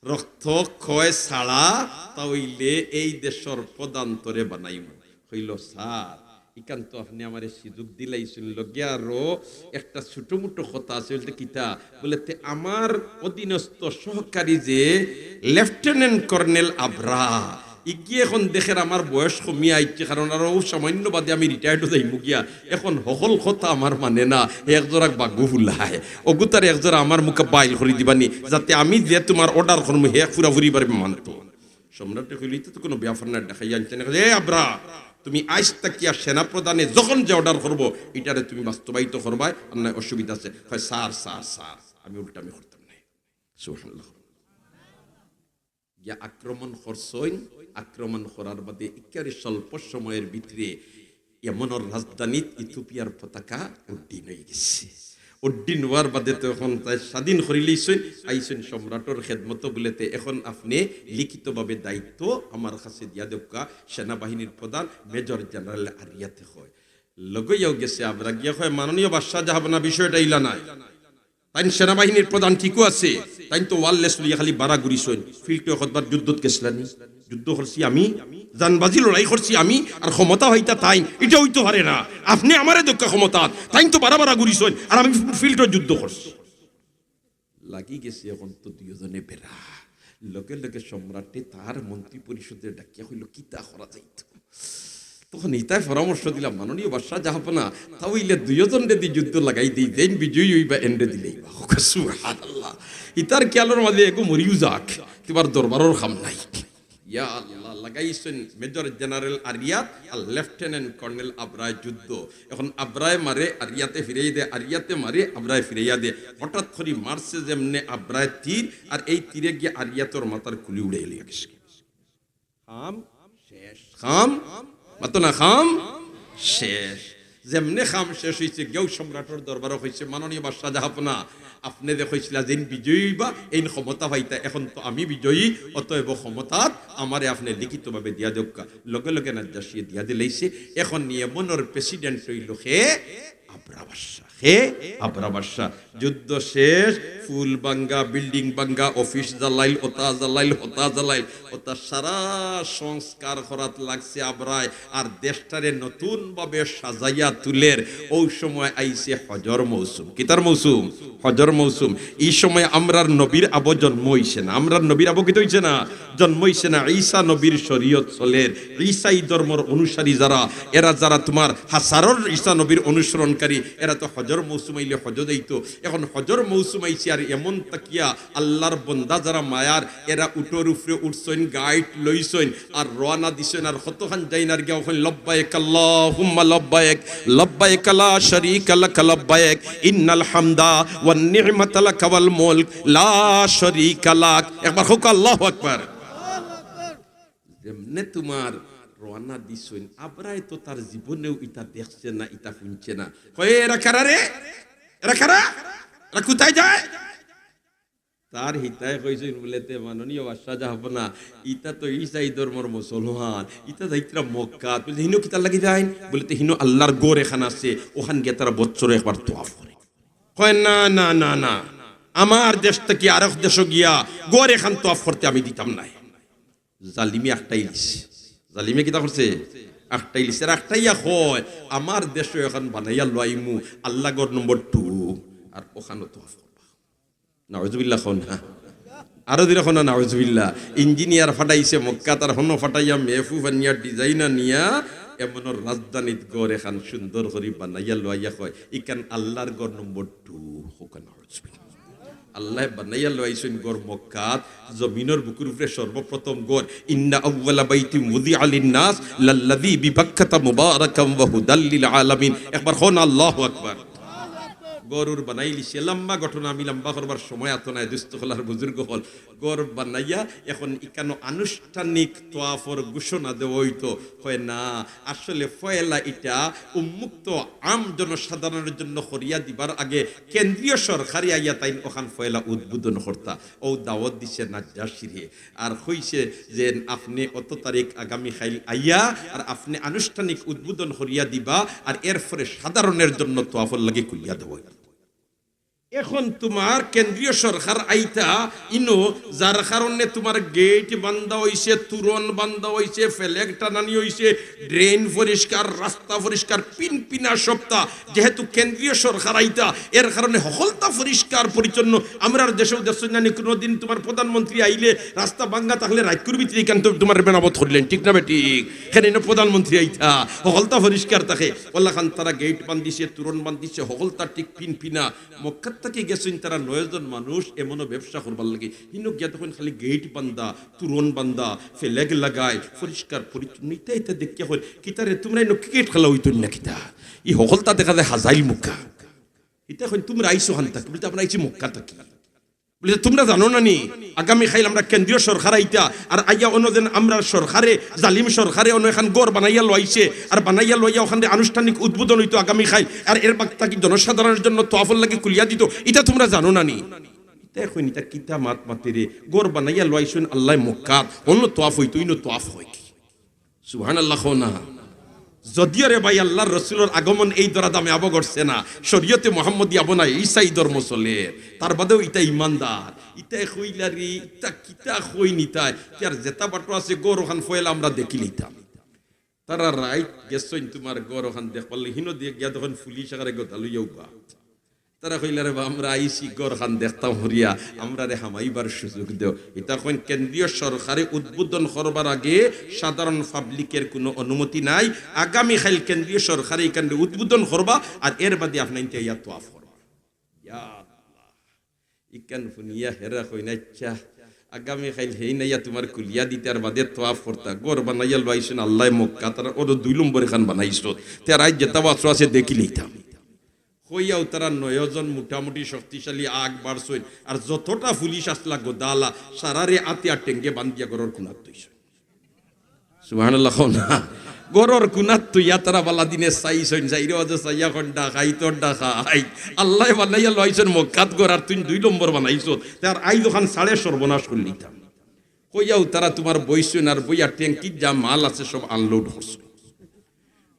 রক্তক্ষয় ছাড়া, তা অইলে এই দেশর প্রধান তোরে বানাইমু।" কইলো, "স্যার, ইখান তো আপনে আমারে সুযোগ দিলাইছইন, লগে আরো একটা ছোট-মোটো কথা আছে।" বলতে, "কিতা?" বলে, "তে আমার অধীনস্থ সহকারী যে লেফটেন্যান্ট কর্নেল আবরা, ইগিয়ে এখন দেখের আমার বয়স কমিয়া আইছে, কারণ আরো সামান্য বাদে আমি রিটায়ার্ডও যাইমু গিয়া। এখন হকল কথা আমার মানে না, হে একজোড়া বাগু ফুলায়। অগুতারে একজোড়া আমার মুখে বাইল করি দিবানি, যাতে আমি যে তুমার অর্ডার করমু, হে পুরাপুরি বারে মানতো।" সম্রাটে কইলো, "ইতা তো কুনু ব্যাপার না, দেখাই আনছে না।" "এ আবরা, তুমি আইজ থাকিয়া সেনাপ্রধানে যখন যে অর্ডার করবো, ইটারে তুমি বাস্তবায়িত করবায়, আর নায় অসুবিধা আছে।" কয়, "স্যার, স্যার, স্যার, আমি উল্টামি করতাম নায়।" সুবহানাল্লাহ। গিয়া আক্রমণ করছইন, আক্রমণ করার বাদে একেবারে স্বল্প সময়ের ভিতরে ইয়েমনর রাজধানীত ইথিওপিয়ার পতাকা উড্ডীন অইগেছে। উড্ডীন অওয়ার বাদে তো এখন তাইন স্বাধীন করিলিছইন, আইছইন সম্রাটর খেদমতো বুলে, "তে এখন আপনে লিখিতভাবে দায়িত্ব আমার কাছে দিয়া দেউক্কা, সেনাবাহিনীর প্রধান মেজর জেনারেল আরিয়াতে কয়।" লগে অইয়াও গেছে আবরা, গিয়া কয়, "মাননীয় বাদশাহ জাহাপনা, বিষয়টা ইলা নায়।" তাইন সেনাবাহিনীর প্রধান ঠিকও আছে, তাইন তো ওয়ারলেস লইয়া খালি বারা ঘুরিছইন। ফিল্ডো কতবার যুদ্ধত গেছলানি? যুদ্ধ করছি আমি, জানবাজি লড়াই করছি আমি, আর ক্ষমতা পাইতা তাইন, ইটা অইতো পারে না। আপনে আমারে দেউক্কা ক্ষমতা, তাইন তো বারা বারা ঘুরিছইন, আর আমি ফিল্ডো যুদ্ধ করছি। লাগি গেছে এখন তো দুইওজনে বেড়া। লগে লগে সম্রাটে তার মন্ত্রী পরিষদরে ডাকিয়া কইলো, "কিতা করা যাইতো?" তখন ইতায় পরামর্শ দিলা, মাননীয় বাদশাহ জাহাপনা, তা অইলে দুইওজনরে দি যুদ্ধ লাগাই দেই, যেইন বিজয়ী অইবা এনরে দিলেই বা। সুবহানাল্লাহ। ইতার খেয়ালর মাঝে এগু মরিউ যাক, তুমার দরবারর কাম নাই। ইয়া আল্লাহ, লাগাইছইন মেজর জেনারেল আরিয়াত আর লেফটেন্যান্ট কর্নেল আবরায় যুদ্ধ। এখন আবরায় মারে, আরিয়াতে ফিরাই দে, আরিয়াতে মারে, আবরায় ফিরাইয়া দে। হঠাৎ করি মারছে যেমনে আবরায় তীর, আর এই তীরে গিয়া আরিয়াতর মাথার খুলি উড়াইয়া লইয়া গেছে। কাম শেষ। কাম, মাতো না, কাম শেষ। যেমনে কাম শেষ অইছে, গেউ সম্রাটর দরবারো কইছে, মাননীয় বাদশাহ জাহাপনা, আপনে যে কইছিলা যেইন বিজয়ী অইবা, এইন ক্ষমতা পাইতা, এখন তো আমি বিজয়ী, অতএব ক্ষমতাত আমারে আপনে লিখিতভাবে দিয়া দেউক্কা। লগে লগে নাজ্জাশিয়ে দিয়া দিলাইছে। এখন ইয়েমনর প্রেসিডেন্ট অইলো কে? আবরা বাদশা। কে? আবরা বাদশা। যুদ্ধ শেষ, পুল ভাঙ্গা, বিল্ডিং ভাঙ্গা, অফিস জ্বালাইল, অতা জ্বালাইল, হতা জ্বালাইল, অতা সারা সংস্কার করাত লাগছে আবরায়। আর দেশটারে নতুন ভাবে সাজাইয়া তুলের। অউ সময় আইছে হজর মৌসুম। কিতার মৌসুম? হজর মৌসুম। ই সময় আমরার নবীর আবো জন্ম অইছে না। আমরার নবীর আবো কিতা অইছে না? জন্ম অইছে না। ঈসা নবীর শরীয়ত চলের। ঈসাই ধর্মর অনুসারী যারা, এরা যারা তুমার হাসারর ঈসা নবীর অনুসরণকারী, এরা তো হজর মৌসুম আইলে হজো যাইতো। এখন হজর মৌসুম আইছে, আর এমন তাকিয়া আল্লাহর বন্দা যারা মায়ার, এরা উটর উপরে উঠছইন, গাইট লইছইন, আর রওয়ানা দিছইন, আর কতখান যাইন আর গিয়া কইন, "লব্বাইক আল্লাহুম্মা লব্বাইক, লব্বাইক লা শারীকা লাকা লব্বাইক, ইন্নাল হামদা ওয়ান নি'মাতা লাকা ওয়াল মুলক, লা শারীকা লাক।" একবার কউক্কা, "আল্লাহু আকবার।" যেমনে তুমার রওয়ানা দিছইন, আবরায় তো তার জীবনেও ইতা দেখছে না, ইতা হুনছে না। কয়, "এরা কারা রে? এরা কারা? এরা কুথায় যায়?" তার হিতায় কইছইন বুলে, "তে মাননীয় বাদশাহ জাহাপনা, ইতা তো ইসাই ধর্মর মুসলমান, ইতা যাইত্রা মক্কাত।" বুলে, "হিনো কিতার লাগি যাইন?" বুলে, "তে হিনো আল্লাহর ঘর এখান আছে, অখান গিয়া তারা বছরো একবার তোয়াফ করে।" কয়, "না, না, না, না, আমার দেশ থাকি আরক দেশো গিয়া ঘর এখান তোয়াফ করতে আমি দিতাম নায়।" জালিমে আটকাইলিছে। জালিমে কিতা করছে? আটকাইলিছে। আর আটকাইয়া কয়, "আমার দেশো অখান বানাইয়া লইমু, আল্লাহ ঘর নম্বর টু, আর অখানো তোয়াফ করবা।" নাউজুবিল্লাহ কও না। আরো জোরে কও না, নাউজুবিল্লাহ। ইঞ্জিনিয়ার ফাটাইছে মক্কাত, আর হনো ফাটাইয়া মেহফুজ আনিয়া ডিজাইন আনিয়া এমনর রাজধানীত ঘর এখান সুন্দর করি বানাইয়া লইয়া কয়, "ইখান আল্লাহর ঘর নম্বর টু।" কউক্কা নাউজুবিল্লাহ। আল্লায় বানাইয়া লইছইন ঘর মক্কাত, জমিনর বুকুর উপরে সর্বপ্রথম ঘর। "ইন্না আউওয়ালা বাইতিন উযিআ লিন-নাস লাল্লাযী বিবাক্কাতা মুবারাকান ওয়া হুদাল লিল আলামিন।" একবার কও না, "আল্লাহু আকবার।" ঘর উর বানাইলিছে, লম্বা ঘটনা, আমি লম্বা করবার সময় আতো নায়, দুস্ত অকল আর বুজুর্গ অকল। ঘর বানাইয়া এখন ইখানো আনুষ্ঠানিক তোয়াফর ঘোষণা দেওয়া অইতো। কয়, "না, আসলে পয়লা ইটা উন্মুক্ত আম জনসাধারণর জন্য করিয়া দিবার আগে কেন্দ্রীয় সরকারে আইয়া তাইন অখান পয়লা উদ্বোধন করতা।" অউ দাওয়াত দিছে নাজ্জাশিরে, আর কইছে যে, "আপনে অত তারিখ আগামী কাইল আইয়া আর আপনে আনুষ্ঠানিক উদ্বোধন করিয়া দিবা, আর এরপরে সাধারণর জন্য তোয়াফর লাগি খুলিয়া দেওয়া অইবো।" এখন তুমার কেন্দ্রীয় সরকার আইতা ইনো, যার কারণে তুমার গেইট বান্ধা অইছে, তুরন বান্ধা অইছে, ফ্ল্যাগ টানানি অইছে, ড্রেন পরিষ্কার, রাস্তা পরিষ্কার, পিনপিনা সপ্তাহ। যেহেতু কেন্দ্রীয় সরকার আইতা, এর কারণে হকলতা পরিষ্কার পরিচ্ছন্ন। আমরার দেশেও দেখছইন না নি, কুনুদিন তুমার প্রধানমন্ত্রী আইলে রাস্তা ভাঙ্গা থাকলে রাইতকুর ভিতরে ইখান তো তুমার মেরামত করিলাইন, ঠিক না বেঠিক? কেনে ইনো প্রধানমন্ত্রী আইতা, হকলতা পরিষ্কার থাকে। অলাখান তারা গেইট বান্ধিছে, তুরন বান্ধিছে, হকলতা ঠিক পিনপিনা। মক্কাত থাকি গেছইন তারা নয়জন মানুষ এমনও ব্যবসা করবার লাগি। হিনো গিয়া দেখইন খালি গেইট বান্ধা, তুরন বান্ধা, ফ্ল্যাগ লাগায়, পরিষ্কার পরিচ্ছন্ন। ইতা ইতা দেখিয়া কইন, "কিতা রে, তুমরা ইনো ক্রিকেট খেলা অইতো না কিতা? ই হকলতা দেখা যায় হাজাইল মুখা।" ইতা কইন, "তুমরা আইছো কান থাকি?" বুলে, "আমরা আইছি মক্কা থাকি।" বুলে, "তুমরা জানো না নি, আগামী কাইল আমরা কেন্দ্রীয় সরকার আইতা, আর আইয়া অনো যেন আমরার সরকারে, জালিম সরকারে অনো এখান ঘর বানাইয়া লইছে, আর বানাইয়া লইয়া অখান আনুষ্ঠানিক উদ্বোধন অইতো আগামী কাইল, আর এর বাদ থাকি জনসাধারণর জন্য তোয়াফর লাগি খুলিয়া দিতো, ইতা তুমরা জানো না নি?" ইতা কইন, "ইতা কিতা মাত মাতে রে? ঘর বানাইয়া লইছইন আল্লায় মক্কাত, অনো তোয়াফ অইতো, ইনো তোয়াফ অয় কি?" সুবহানাল্লাহ কও না। যদিও রে ভাই, আল্লার রসুলর আগমন এই ধরা দামে আবো ঘটছে না, শরীয়তে মোহাম্মদী আবো নায়, ইসাই ধর্ম চলের, তার বাদেও ইতা ইমানদার। ইতায় কইলা রে, ইতা কিতা কইন ইতায়, তে আর যেতা বাটো আছে ঘর অখান পয়লা আমরা দেখিলিতাম। তারা রাইত গেছইন তুমার ঘর অখান দেখবার লাগি, হিনো দিয়া গিয়া দেখইন পুলিশ আকারে গদা লইয়া উবা। তারা কইলা, "রে বা, আমরা আইছি ঘরখান দেখতাম করিয়া, আমরারে হামাইবার সুযোগ দেও।" ইতা কইন কেন্দ্রীয় সরকারে উদ্বোধন করবার আগে সাধারণ পাবলিকের কুনু অনুমতি নাই। আগামীকাইল কেন্দ্রীয় সরকারে ইখানরে উদ্বোধন করবা, আর এর বাদে আপনাইন্তে আইয়া তোয়াফ করবা। ইয়া আল্লাহ। ইখান হুনিয়া হেরা কইন, "আইচ্ছা, আগামীকাইল হেইন আইয়া তুমার কুলিয়া দিতা আর বাদে তোয়াফ করতা। ঘর বানাইয়া লইছইন আল্লায় মক্কাত, তারা অউ দুই নম্বর এখান বানাইছো। তে আর আইজ যেতা বাসো আছে দেখি লইতাম।" কইয়াউ তারা নয়জন মোটামুটি শক্তিশালী আগ বাড়ছইন, আর যতটা পুলিশ আছলা গদাআলা, সারারে আতে আর টেঙ্গে বান্ধিয়া ঘরর কুনাত থইছইন। সুবহানাল্লাহ কও না। ঘরর কুনাত থইয়া তারা বালা দিনে চাইছইন, চাইরো বাজে চাইয়া কইন, "ডাকাইত, ডাকাইত। আল্লায় বানাইয়া লইছইন মক্কাত ঘর, আর তুইন দুই নম্বর বানাইছো। তে আর আইজ অখান ছাড়ে সর্বনাশ করিলিতাম।" কইয়াউ তারা তুমার বইছইন, আর বইয়া ট্যাঙ্কিত যা মাল আছে সব আনলোড করছইন।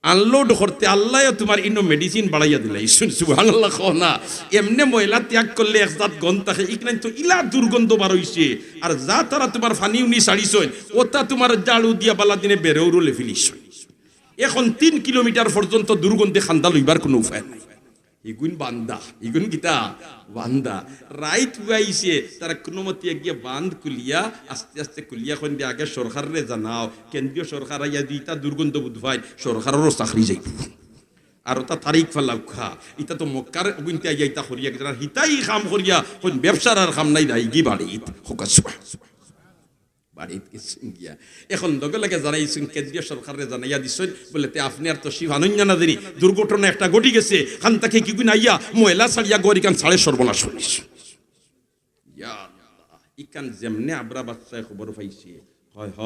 আনলোড করতে আল্লায়ও তুমার ইনো মেডিসিন বাড়াইয়া দিলাইছইন। সুবহানাল্লাহ কও না। এমনে ময়লা ত্যাগ করলে এক জাত গন্ধ থাকে, ইখান তো ইলা দুর্গন্ধ বার অইছে। আর যা তারা তুমার পানি উনি ছাড়িছইন, অতা তুমার ঝাড়ু দিয়া বালা দিনে বেরউরও লেফিলিছইন। এখন তিন কিলোমিটার পর্যন্ত দুর্গন্ধে কান্দা লইবার কুনু উপায় নাই। ইগুইন বান্দা, ইগুইন কিতা? বান্দা। রাইত পুয়াইছে, তারা কুনুমতে গিয়া বান্ধ খুলিয়া, আস্তে আস্তে খুলিয়া কইন দে, "আগে সরকাররে জানাও, কেন্দ্রীয় সরকার আইয়া যদি ইতা দুর্গন্ধ বুঝ পাইন, সরকাররও চাকরি যাইবো।" আর অতা তারিখ ফালাউক্কা, ইতা তো মক্কার অগুইন্তে আইয়া ইতা করিয়া গেছইন, আর হিতাই কাম করিয়া, কইন ব্যবসার আর কাম নাই, যাইগি বাড়িত। কউক্কা সুবহান। বাড়িত গেছইন গিয়া। এখন লগে লগে জানাইছইন, কেন্দ্রীয় সরকাররে জানাইয়া দিছইন, বলে, "তে আপনে আর তশরিফ আনইন না জানি, দুর্ঘটনা একটা ঘটি গেছে, খান থাকি কিগুইন আইয়া ময়লা ছাড়িয়া ঘর ইখান ছাড়ে সর্বনাশ করিলিছইন।" ইয়া আল্লাহ, ইখান যেমনে আবরা বাদশায় খবর পাইছে, কয়, "হ,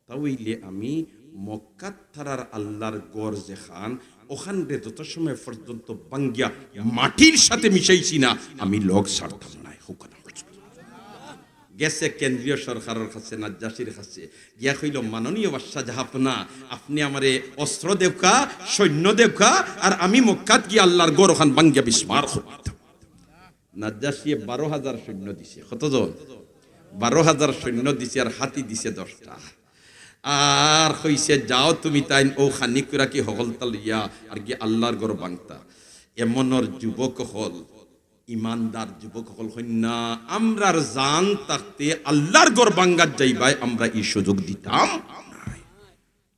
তা অইলে আমি মক্কাত তারার আল্লার ঘর যেখান, অখানরে যত সময় পর্যন্ত ভাঙ্গিয়া মাটির সাথে মিশাইছি না, আমি লগ ছাড়তাম নায়।" কউক্কা না। গেছে কেন্দ্রীয় সরকারর কাছে, নাজ্জাশীর কাছে, গিয়া কইল, "মাননীয় বাদশা জাহাপনা, আপনে আমারে অস্ত্র দেউক্কা, সৈন্য দেউক্কা, আর আমি মক্কাত গিয়া আল্লার ঘর অখান ভাঙ্গিয়া বিস্মার করিলিতাম।" নাজ্জাশিয়ে বারো হাজার সৈন্য দিছে। কতজন? বারো হাজার সৈন্য দিছে, আর হাতি দিছে দশটা। আর কইছে, "যাও তুমি তাইন অউ খানিকুরাকি হকলতা লইয়া আর গিয়া আল্লার ঘর ভাঙ্গতা।" এমনর যুবক অকল, ইমানদার যুবক অকল কইন না, "আমরার জান থাকতে আল্লার ঘর ভাঙ্গাত যাইবায় আমরা ই সুযোগ দিতাম নায়।"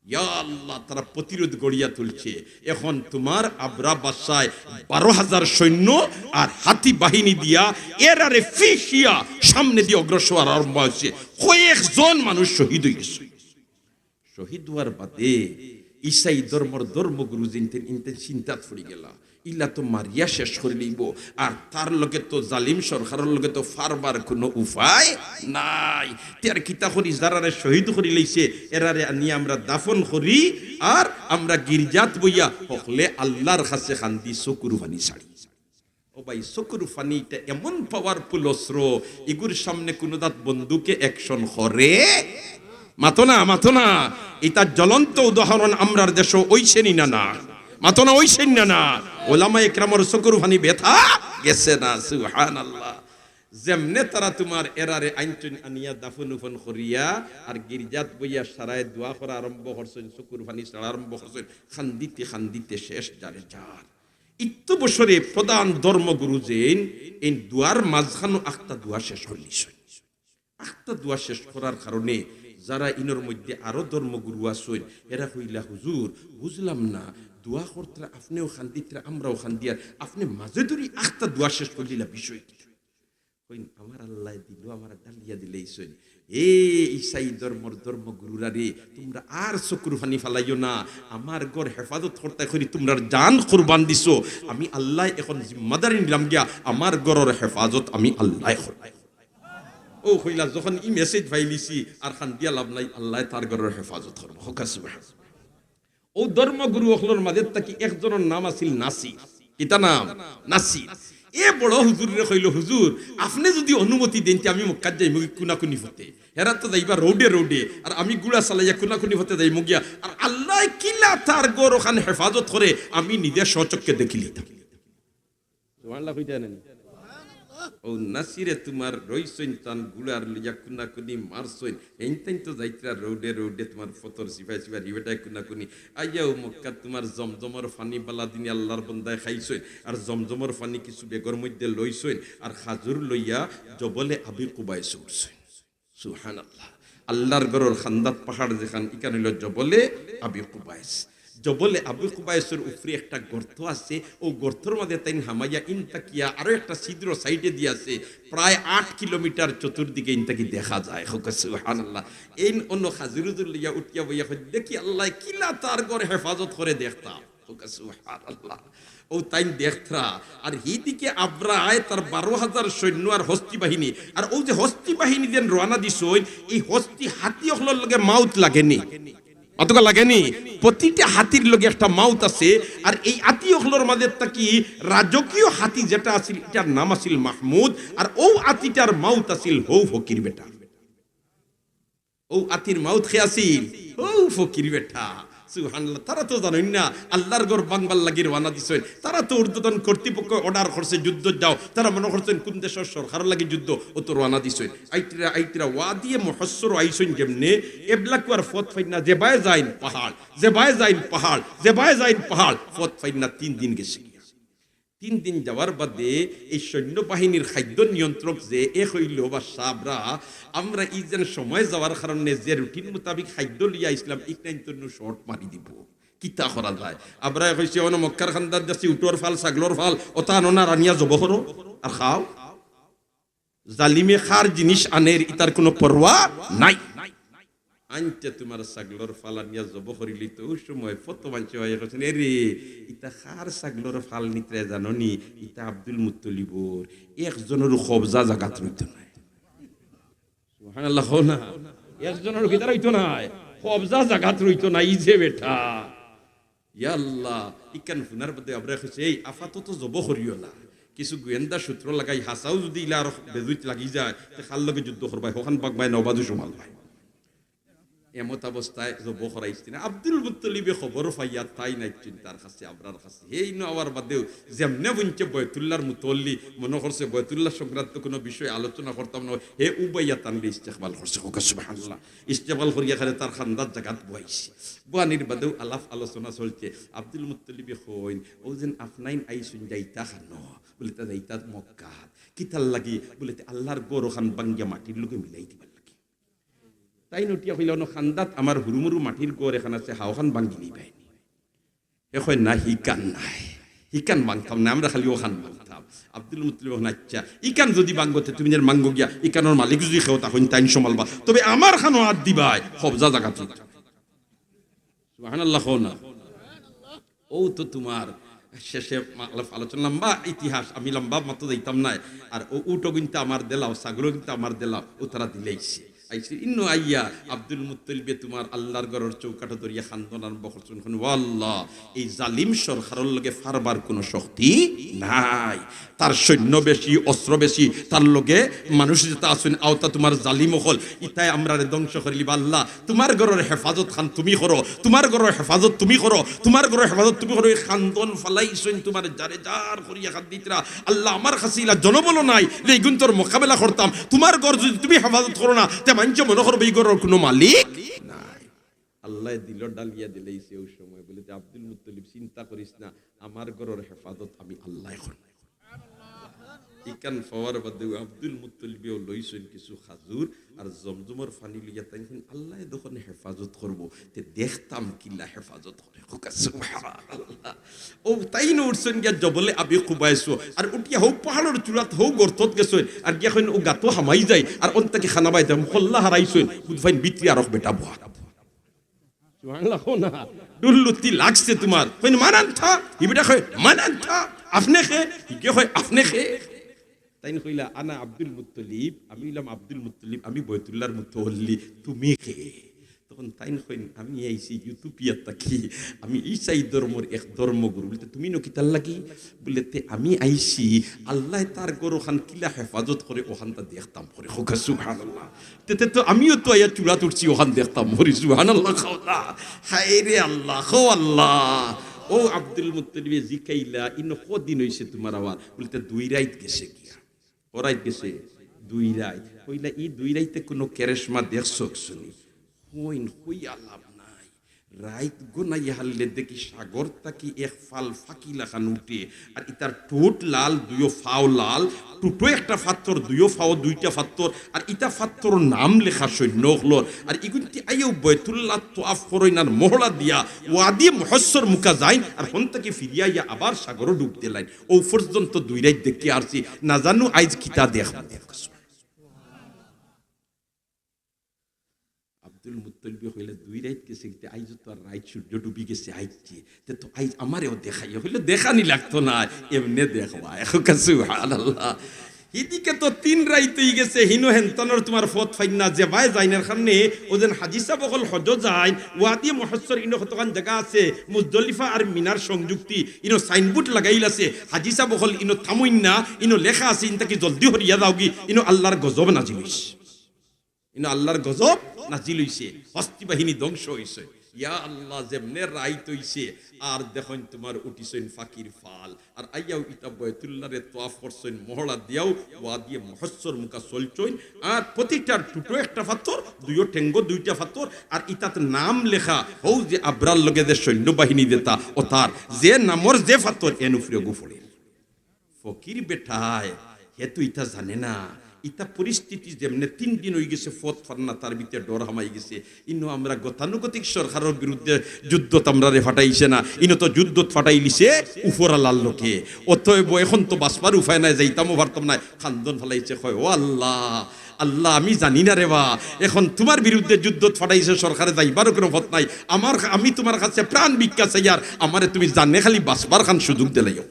ইয়া আল্লাহ, তারা প্রতিরোধ গড়িয়া তুলছে। এখন তুমার আবরা বাদশায় বারো হাজার সৈন্য আর হাতি বাহিনী দিয়া এরারে পিষিয়া সামনেদি অগ্রসর আরম্ভ অইছে। কয়েকজন মানুষ শহীদ অইগেছে। শহীদ অওয়ার বাদে ইসাই ধর্মর ধর্মগুরু যেইন তেইন, ইন তেইন চিন্তাত পড়ি গেলা। ইলা তো মারিয়া শেষ করিলিবো, আর তার লগে তো জালিম সরকারর লগে তো পারবার কুনু উপায় নাই। তে আর কিতা করি, যারারে শহীদ করিলাইছে, এরারে আনিয়া আমরা দাফন করি, আর আমরা গির্জাত বইয়া হকলে আল্লার কাছে কান্দি চকুর পানি ছাড়ি। ও ভাই, চকুর পানি ইটা এমন powerful অস্ত্র, ইগুর সামনে কুনু জাত বন্দুকে action করে? মাতো না, মাতো না। ইটা জ্বলন্ত উদাহরণ আমরার দেশো অইছে নি না, না? মাতো না, অইছে নি না, না? ওলামায়ে কেরামর চকুর পানি বেথা গেছে না, সুবহানাল্লাহ। যেমনে তারা তুমার এরারে আনছইন, আনিয়া দাফন উফন করিয়া আর গির্জাত বইয়া সারায় দোয়া করা আরম্ভ করছইন, চকুর পানি ছাড়া আরম্ভ করছইন, কান্দিতে কান্দিতে শেষ যারে যার। ইত্ত বছরে প্রধান ধর্মগুরু যেইন, এইন দোয়ার মাঝখানো আখতা দোয়া শেষ করিলিছইন। আখতা দোয়া শেষ করার কারণে যারা ইনর মধ্যে আরো ধর্মগুরু আছইন, এরা কইলা, "হুজুর, বুঝলাম না, দোয়া করতরা, আপনেও কান্দিতরা, আমরাও কান্দিয়ার, আপনে মাঝে ধরি আখতা দোয়া শেষ করিলিলা, বিষয় কিতা?" কইন, "আমার আল্লায় দিলো, আমারে ঢালিয়া দিলাইছইন। এ ইসাই ধর্মর ধর্মগুরুরা রে, তুমরা আর চকুর পানি ফালাইও না। আমার ঘর হেফাজত করতায় করি তুমরার জান কুরবান দিছো। আমি আল্লায় এখন জিম্মাদারি নিলাম গিয়া, আমার ঘরর হেফাজত আমি আল্লায় করমু।" ও কইলা, "যখন ই message পাইলিছি, আর কান্দিয়া লাভ নাই, আল্লায় তার ঘরর হেফাজত করমু।" কউক্কা সুবহান। অউ ধর্মগুরু অকলর মাঝে থাকি একজনর নাম আছিল নাসির। কিতা নাম? নাসির। এ বড় হুজুররে কইল, "হুজুর, আপনে যুদি অনুমতি দেইন, তে আমি মক্কাত যাইমুগি কুনাকুনি পথে। হেরা তো যাইবা রোডে রোডে, আর আমি ঘুড়া চালাইয়া কুনাকুনি পথে যাইমুগিয়া। আর আল্লায় কিলা তার ঘর অখান হেফাজত করে, আমি নিজে স্বচক্ষে দেখিলিতাম।" সুবহানাল্লাহ কইতা নানি? ও নাসিরে তুমার রইছইন তান গুলার লইয়া কুনাকুনি মারছইন। এইন তাইন তো যাইতরা রোডে রোডে তুমার ফতর সিফাই সিফাই রিবেটায় কুনাকুনি। আইয়াও মক্কাত তুমার জমজমর পানি বালা দিনে আল্লার বন্দায় খাইছইন। আর জমজমর পানি কিছু বেগর মধ্যে লইছইন। আর খাজুর লইয়া জবলে আবি কুবাইসো উঠছইন। সুবহানাল্লাহ। আল্লার ঘরর খান্দাত পাহাড় যেখান, ইখান অইলো জবলে আবি কুবাইস। জবলে আবি কুবাইসর উপরে একটা গর্ত আছে, অউ গর্তর মাঝে তাইন হামাইয়া ইন থাকিয়া আরো একটা ছিদ্র সাইডে দিয়া আছে, প্রায় আট কিলোমিটার চতুর্দিকে ইন থাকি দেখা যায়। কউক্কা সুবহানাল্লাহ। এইন অনো খাজুর উজুর লইয়া উঠিয়া বইয়া কইন, দেখি আল্লায় কিলা তার ঘর হেফাজত করে দেখতাম। কউক্কা সুবহানাল্লাহ। অউ তাইন দেখতরা, আর হিদিকে আব্রাহায় তার বারো হাজার সৈন্য আর হস্তি বাহিনী, আর অউ যে হস্তি বাহিনী যেন রওয়ানা দিছইন, এই হস্তি হাতি অকলর লগে মাউত লাগেনি, মাতউক্কা লাগেনি, প্রতিটা হাতির লগে একটা মাউত আছে। আর এই হাতি অকলর মাঝে থাকি রাজকীয় হাতি যেটা আছিল, ইটার নাম আছিল মাহমুদ, আর অউ হাতিটার মাউত আছিল হউ ফকির বেটা। অউ আতির মাউত খে আছিল, অউ ফকির বেটা। সুবহানাল্লাহ, তারা তো জানইন না, আল্লার ঘর ভাংবার লাগি রওয়ানা দিছইন। তারা তো ঊর্ধ্বতন কর্তৃপক্ষ অর্ডার করছে, যুদ্ধ যাও। তারা মনো করছইন কুন দেশর সরকারর লাগি যুদ্ধ, অউ তো রওয়ানা দিছইন। আইতরা, আইতরা, ওয়াদিয়ে মুহাসসর আইছইন যেমনে, এবলা কুয়ার পথ পাইন না, যেবায় যাইন পাহাড়, যেবায় যাইন পাহাড়, যেবায় যাইন পাহাড়, পথ পাইন না, তিন দিন গেছে গিয়া। তিন দিন যাওয়ার বাদে এই সৈন্যবাহিনীর খাদ্য নিয়ন্ত্রক যে এ কইলো, "বাদশা আব্রাহা, আমরা ই যেন সময় যাওয়ার কারণে যে রুটিন মোতাবিক খাদ্য লইয়া আইছলাম, ইখান তো নু শর্ট মারি দিবো। কিতা করা যায়?" আব্রাহায় কইছে, "অনো মক্কার খান্দাত দেখছি উটর ফাল, ছাগলর ফাল, অতা আনো না, আনিয়া জবো করো আর খাও।" জালিমে কার জিনিস আনের, ইতার কুনু পরোয়া নাই। আনতে তুমার ছাগলর ফাল আনিয়া জবো করিলিতো, অউ সময় ফত মানষে অইয়া কইছইন, "এরে, ইতা কার ছাগলর ফাল নিত্রে জানো নি? ইতা আব্দুল মুত্তলিবর। একজনরও কবজা জাগাত রইতো নায়।" সুবহানাল্লাহ কও না। একজনরও কিতা রইতো নায়? কবজা জাগাত রইতো নায়, ই যে বেটা। ইয়া আল্লাহ, ইখান হুনার বাদে আব্রাহায় কইছে, "এই, আপাতত জবো করিও না। কিছু গোয়েন্দা সূত্র লাগাই, হাছাউ যুদি ইলা আরো বেজুইত লাগি যায়, তে কার লগে যুদ্ধ করবায়, হখান ভাগবায় না অউ বাজু সামালবায়।" এমত অবস্থায় জবো করাইছইন না। আব্দুল মুত্তলিবে খবর পাইয়া তাইন আইছইন তার কাছে, আব্রাহার কাছে। হে ইনো আওয়ার বাদেউ যেমনে হুনছে বয়তুল্লাহর মুতল্লি, মনো করছে বয়তুল্লাহ সংক্রান্ত কুনু বিষয় আলোচনা করতাম না, হে উবাইয়া তানরে ইস্তেকবাল করছে। কউক্কা সুবহানাল্লাহ। ইস্তেকবাল করিয়া খালি তার খান্দাত জাগাত বওয়াইছে। বওয়ানির বাদেউ আলাপ আলোচনা চলছে। আব্দুল মুত্তলিবে কইন, "অউ যেন আপনাইন আইছইন, যাইতা কানো?" বুলে, "তে যাইতা মক্কাত।" "কিতার লাগি?" বুলে, "তে আল্লার ঘর অখান ভাংগিয়া মাটির লগে মিলাই দিবার লাগি।" তাইন উঠিয়া কইলা, "অনো খান্দাত আমার হুরুমুরু মাটির ঘর এখান আছে, হা অখান ভাংগিলিবায়নি।" হে কয়, "না, হিখান নায়, হিখান ভাংতাম না, আমরা খালি অখান ভাংতাম।" আব্দুল মুত্তলিবে কইন, "আচ্ছা, ইখান যুদি ভাংগো তে তুমি যেন ভাংগো গিয়া, ইখানর মালিক যুদি কেউ থাকইন তাইন সামালবা, তবে আমার খানো আত দিবায়, কবজা জাগাত।" সুবহানাল্লাহ কও না। অউ তো তুমার শেষে মা-, আলাপ আলোচনা লম্বা ইতিহাস, আমি লম্বা মাতো যাইতাম নায়। আর অউ উটও কিন্তু আমার দিলাও, ছাগলও কিন্তু আমার দিলাও, অউ তারা দিলাইছে। আইছে ইনো আইয়া আব্দুল মুত্তলিবে তুমার আল্লার ঘরর চৌকাঠো ধরিয়া কান্দন আরম্ভ করছইন, কইন, "ও আল্লাহ, এই জালিম সরকারর লগে পারবার কুনু শক্তি নাই। তার সৈন্য বেশি, অস্ত্র বেশি, তার লগে মানুষ যেতা আছইন, অতা তুমার জালিম অকল, ইতায় আমরারে ধ্বংস করিলিবা। আল্লাহ, তুমার ঘরর হেফাজত খান তুমি করো, তুমার ঘরর হেফাজত তুমি করো, তুমার ঘরর হেফাজত তুমি করো।" এই কান্দন ফালাইছইন তুমার জারে জার করিয়া কান্দিতরা। "আল্লাহ, আমার কাছে ইলা জনবল নাই যে ইগুন্তর মোকাবেলা করতাম। তুমার ঘর যুদি তুমি হেফাজত করো না, তে মানষে মনো করবো ই ঘরর কুনু মালিক নাই।" আল্লায় দিলো ঢালিয়া দিলাইছে অউ সময়। বুলে, "তে আব্দুল মুত্তলিব, চিন্তা করিস না, আমার ঘরর হেফাজত আমি আল্লায় করমু।" ইখান পাওয়ার বাদে আব্দুল মুত্তলিবেও লইছইন কিছু খাজুর আর জমজমর পানি লইয়া তাইন কইন, "আল্লায় যখন হেফাজত করবো, তে দেখতাম কিলা হেফাজত করে।" কউক্কা সুবহানাল্লাহ। অউ তাইন উঠছইন গিয়া জবলে আবি কুবাইসো, আর উঠিয়া হউ পাহাড়র চূড়াত হউ গর্তত গেছইন, আর গিয়া কইন, "অউ গাতো হামাই যাই, আর অন থাকি খানা বাইতাম।" কল্লা হারাইছইন, বুঝ পাইন ভিতরে আরক বেটা বওয়া। সুবহানাল্লাহ কও না। ডুল্লুতি লাগছে তুমার। কইন, "মান আনতা?" ই বেটা কয়, "মান আনতা?" "আপনে কে?" ইগে কয়, "আপনে কে?" তাইন কইলা, "আনা আব্দুল মুত্তলিব, আমি অইলাম আব্দুল মুত্তলিব, আমি বয়তুল্লাহর মুতওয়াল্লি, তুমি কে?" তখন তাইন কইন, "আমি আইছি ইউথিওপিয়া থাকি, আমি ইসাই ধর্মর এক ধর্মগুরু।" বুলে, "তুমি ইনো কিতার লাগি?" বুলে, "তে আমি আইছি, আল্লায় তার ঘর অখান কিলা হেফাজত করে, অখানতা দেখতাম করে।" কউক্কা সুবহানাল্লাহ। তে, তে তো আমিও তো আইয়া চূড়াত উঠছি, অখান দেখতাম করি। সুবহানাল্লাহ কও না। হায়রে আল্লাহ, কও আল্লাহ। অউ আব্দুল মুত্তলিবে জিকাইলা, "ইনো কদিন অইছে তুমার আওয়ার?" বুলে, "তে দুই রাইত গেছে গিয়া।" ও রাইত গেছে দুই রাইত। কইলা, "ই দুই রাইতে কুনু কেরেশমা দেখছো নি?" কইন, কইয়া লাভ নাই। রাইত গনাইয়া হারলে দেখি সাগর থাকি এক ফাল ফাকি লাখান উঠে, আর ইতার ঠোঁট লাল, দুইও ফাও লাল, ঠোঁটো একটা ফাত্তর, দুইও ফাও দুইটা ফাত্তর, আর ইতা ফাত্তর নাম লেখা সৈন্য অকলর, আর ইগুইন্তে আইয়াউ বয়তুল্লাহ তোয়াফ করইন আর মহড়া দিয়া ওয়াদি মুহাসসর মুখা যাইন, আর হন থাকি ফিরিয়া আইয়া আবার সাগরো ডুব দিলাইন। অউ পর্যন্ত দুই রাইত দেখিয়া আরছি, না জানু আইজ কিতা দেখমু। আব্দুল মুত্তালিবে কইলা, "দুই রাইত গেছে গিতে, আইজ তো আর রাইত সূর্য ডুবি গেছে, আইজকে। তে তো আইজ আমারেও দেখাইও।" কইলা, "দেখানি লাগতো না, এমনে দেখবা।" এখন সুবহানাল্লাহ। হিদিকে তো তিন রাইত অইগেছে, হিনো হেনতানর তুমার পথ পাইন না, যেবায় যাইন এর কারণে। অউ যেন হাজি সাব অকল হজো যাইন, ওয়াদি মুহাসসর ইনো কতখান জাগা আছে, মুজদলিফা আর মিনার সংযুক্তি, ইনো সাইনবোর্ড লাগাইল আছে, হাজি সাব অকল ইনো থামইন না, ইনো লেখা আছে, ইন থাকি জলদি হরিয়া যাওগি, ইনো আল্লার গজব নাজিল অইছে। ইনো আল্লার গজব নাজিল অইছে, হস্তি বাহিনী ধ্বংস অইছে। ইয়া আল্লাহ, যেমনে রাইত অইছে, আর দেখইন তুমার উঠিছইন ফাকির ফাল, আর আইয়াউ ইতা বয়তুল্লারে তোয়াফ করছইন, মহড়া দিয়াউ ওয়াদিয়ে মুহাসসর মুখা চলছইন, আর প্রতিটার ঠোঁটো একটা ফাত্তর, দুইও ঠেঙ্গো দুইটা ফাত্তর, আর ইতাত নাম লেখা, হউ যে আবরার লগে যে সৈন্যবাহিনী যেতা, অতার যে নামর যে ফাত্তর, এন উপরে গু পড়ে। ফকির বেটায়, হে তো ইতা জানে না। ইতা পরিস্থিতি যেমনে তিন দিন অইগেছে, পথ পার না, তার ভিতরে ডর হামাই গেছে। ইনো আমরা গতানুগতিক সরকারর বিরুদ্ধে যুদ্ধত আমরারে ফাটাইছে না, ইনো তো যুদ্ধত ফাটাইলিছে উপরআলার লগে। অতএব এখন তো বাঁচবার উপায় নাই, যাইতামও পারতাম নায়। কান্দন ফালাইছে, কয়, "ও আল্লাহ, আল্লাহ, আমি জানি না রে বা, এখন তুমার বিরুদ্ধে যুদ্ধত ফাটাইছে সরকারে, যাইবারও কুনু পথ নাই। আমার, আমি তুমার কাছে প্রাণ ভিক্ষা চাইয়ার, আমারে তুমি জানে খালি বাঁচবার খান সুযোগ দিলাইও।"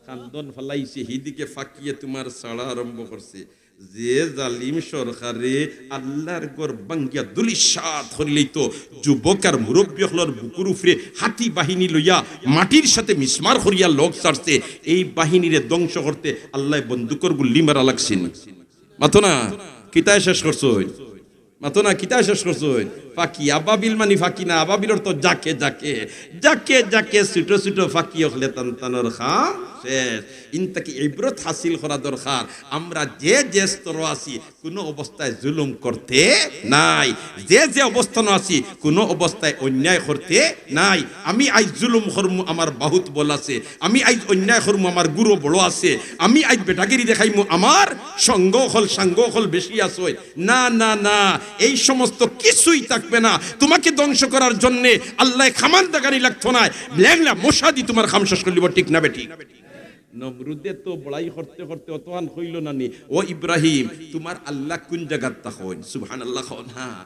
কান্দন ফালাইছে, হিদিকে ফাকিয়ে তুমার ছাড়া আরম্ভ করছে। যে জালিম সরকারে আল্লার ঘর ভাঙ্গিয়া ধুলিস্যাৎ করিলাইতো, যুবক আর মুরব্বি অকলর বুকুর উপরে হাতি বাহিনী লইয়া মাটির সাথে মিসমার করিয়া লগ ছাড়ছে, এই বাহিনীরে ধ্বংস করতে আল্লায় বন্দুকর গুল্লি মারা লাগছে নি? মাতো না, কিতায় শেষ করছইন? মাতো না, কিতায় শেষ করছইন? ফাকি, আবাবিল মানি ফাকি না, আবাবিল অর্থ জাকে জাকে, জাকে জাকে ছুটো ছুটো ফাকি অকলে তান তানর কাম শেষ। ইন থাকি ইবরত হাসিল করা দরকার। আমরা যে যে স্তরো আছি, কুনু অবস্থায় জুলুম করতে নাই, যে যে অবস্থানো আছি, কুনু অবস্থায় অন্যায় করতে নাই। আমি আইজ জুলুম করমু, আমার বাহুত বল আছে। আমি আইজ অন্যায় করমু, আমার গুরু বড় আছে। আমি আইজ বেটাগিরি দেখাইমু, আমার সঙ্গ অকল, সাঙ্গ অকল বেশি আছে। না, না, না, এই সমস্ত কিছুই থাকবে না। তুমাকে ধ্বংস করার জন্যে আল্লায় কামান দাগানি লাগতো নায়, লেংলা মশাদি তুমার কাম শেষ করিলিবো, ঠিক না বেঠিক? নমরুদে তো বড়াই করতে করতে অতখান কইলো না নি, "ও ইব্রাহিম, তুমার আল্লাহ কুন জাগাত থাকইন?" সুবহানাল্লাহ কও না।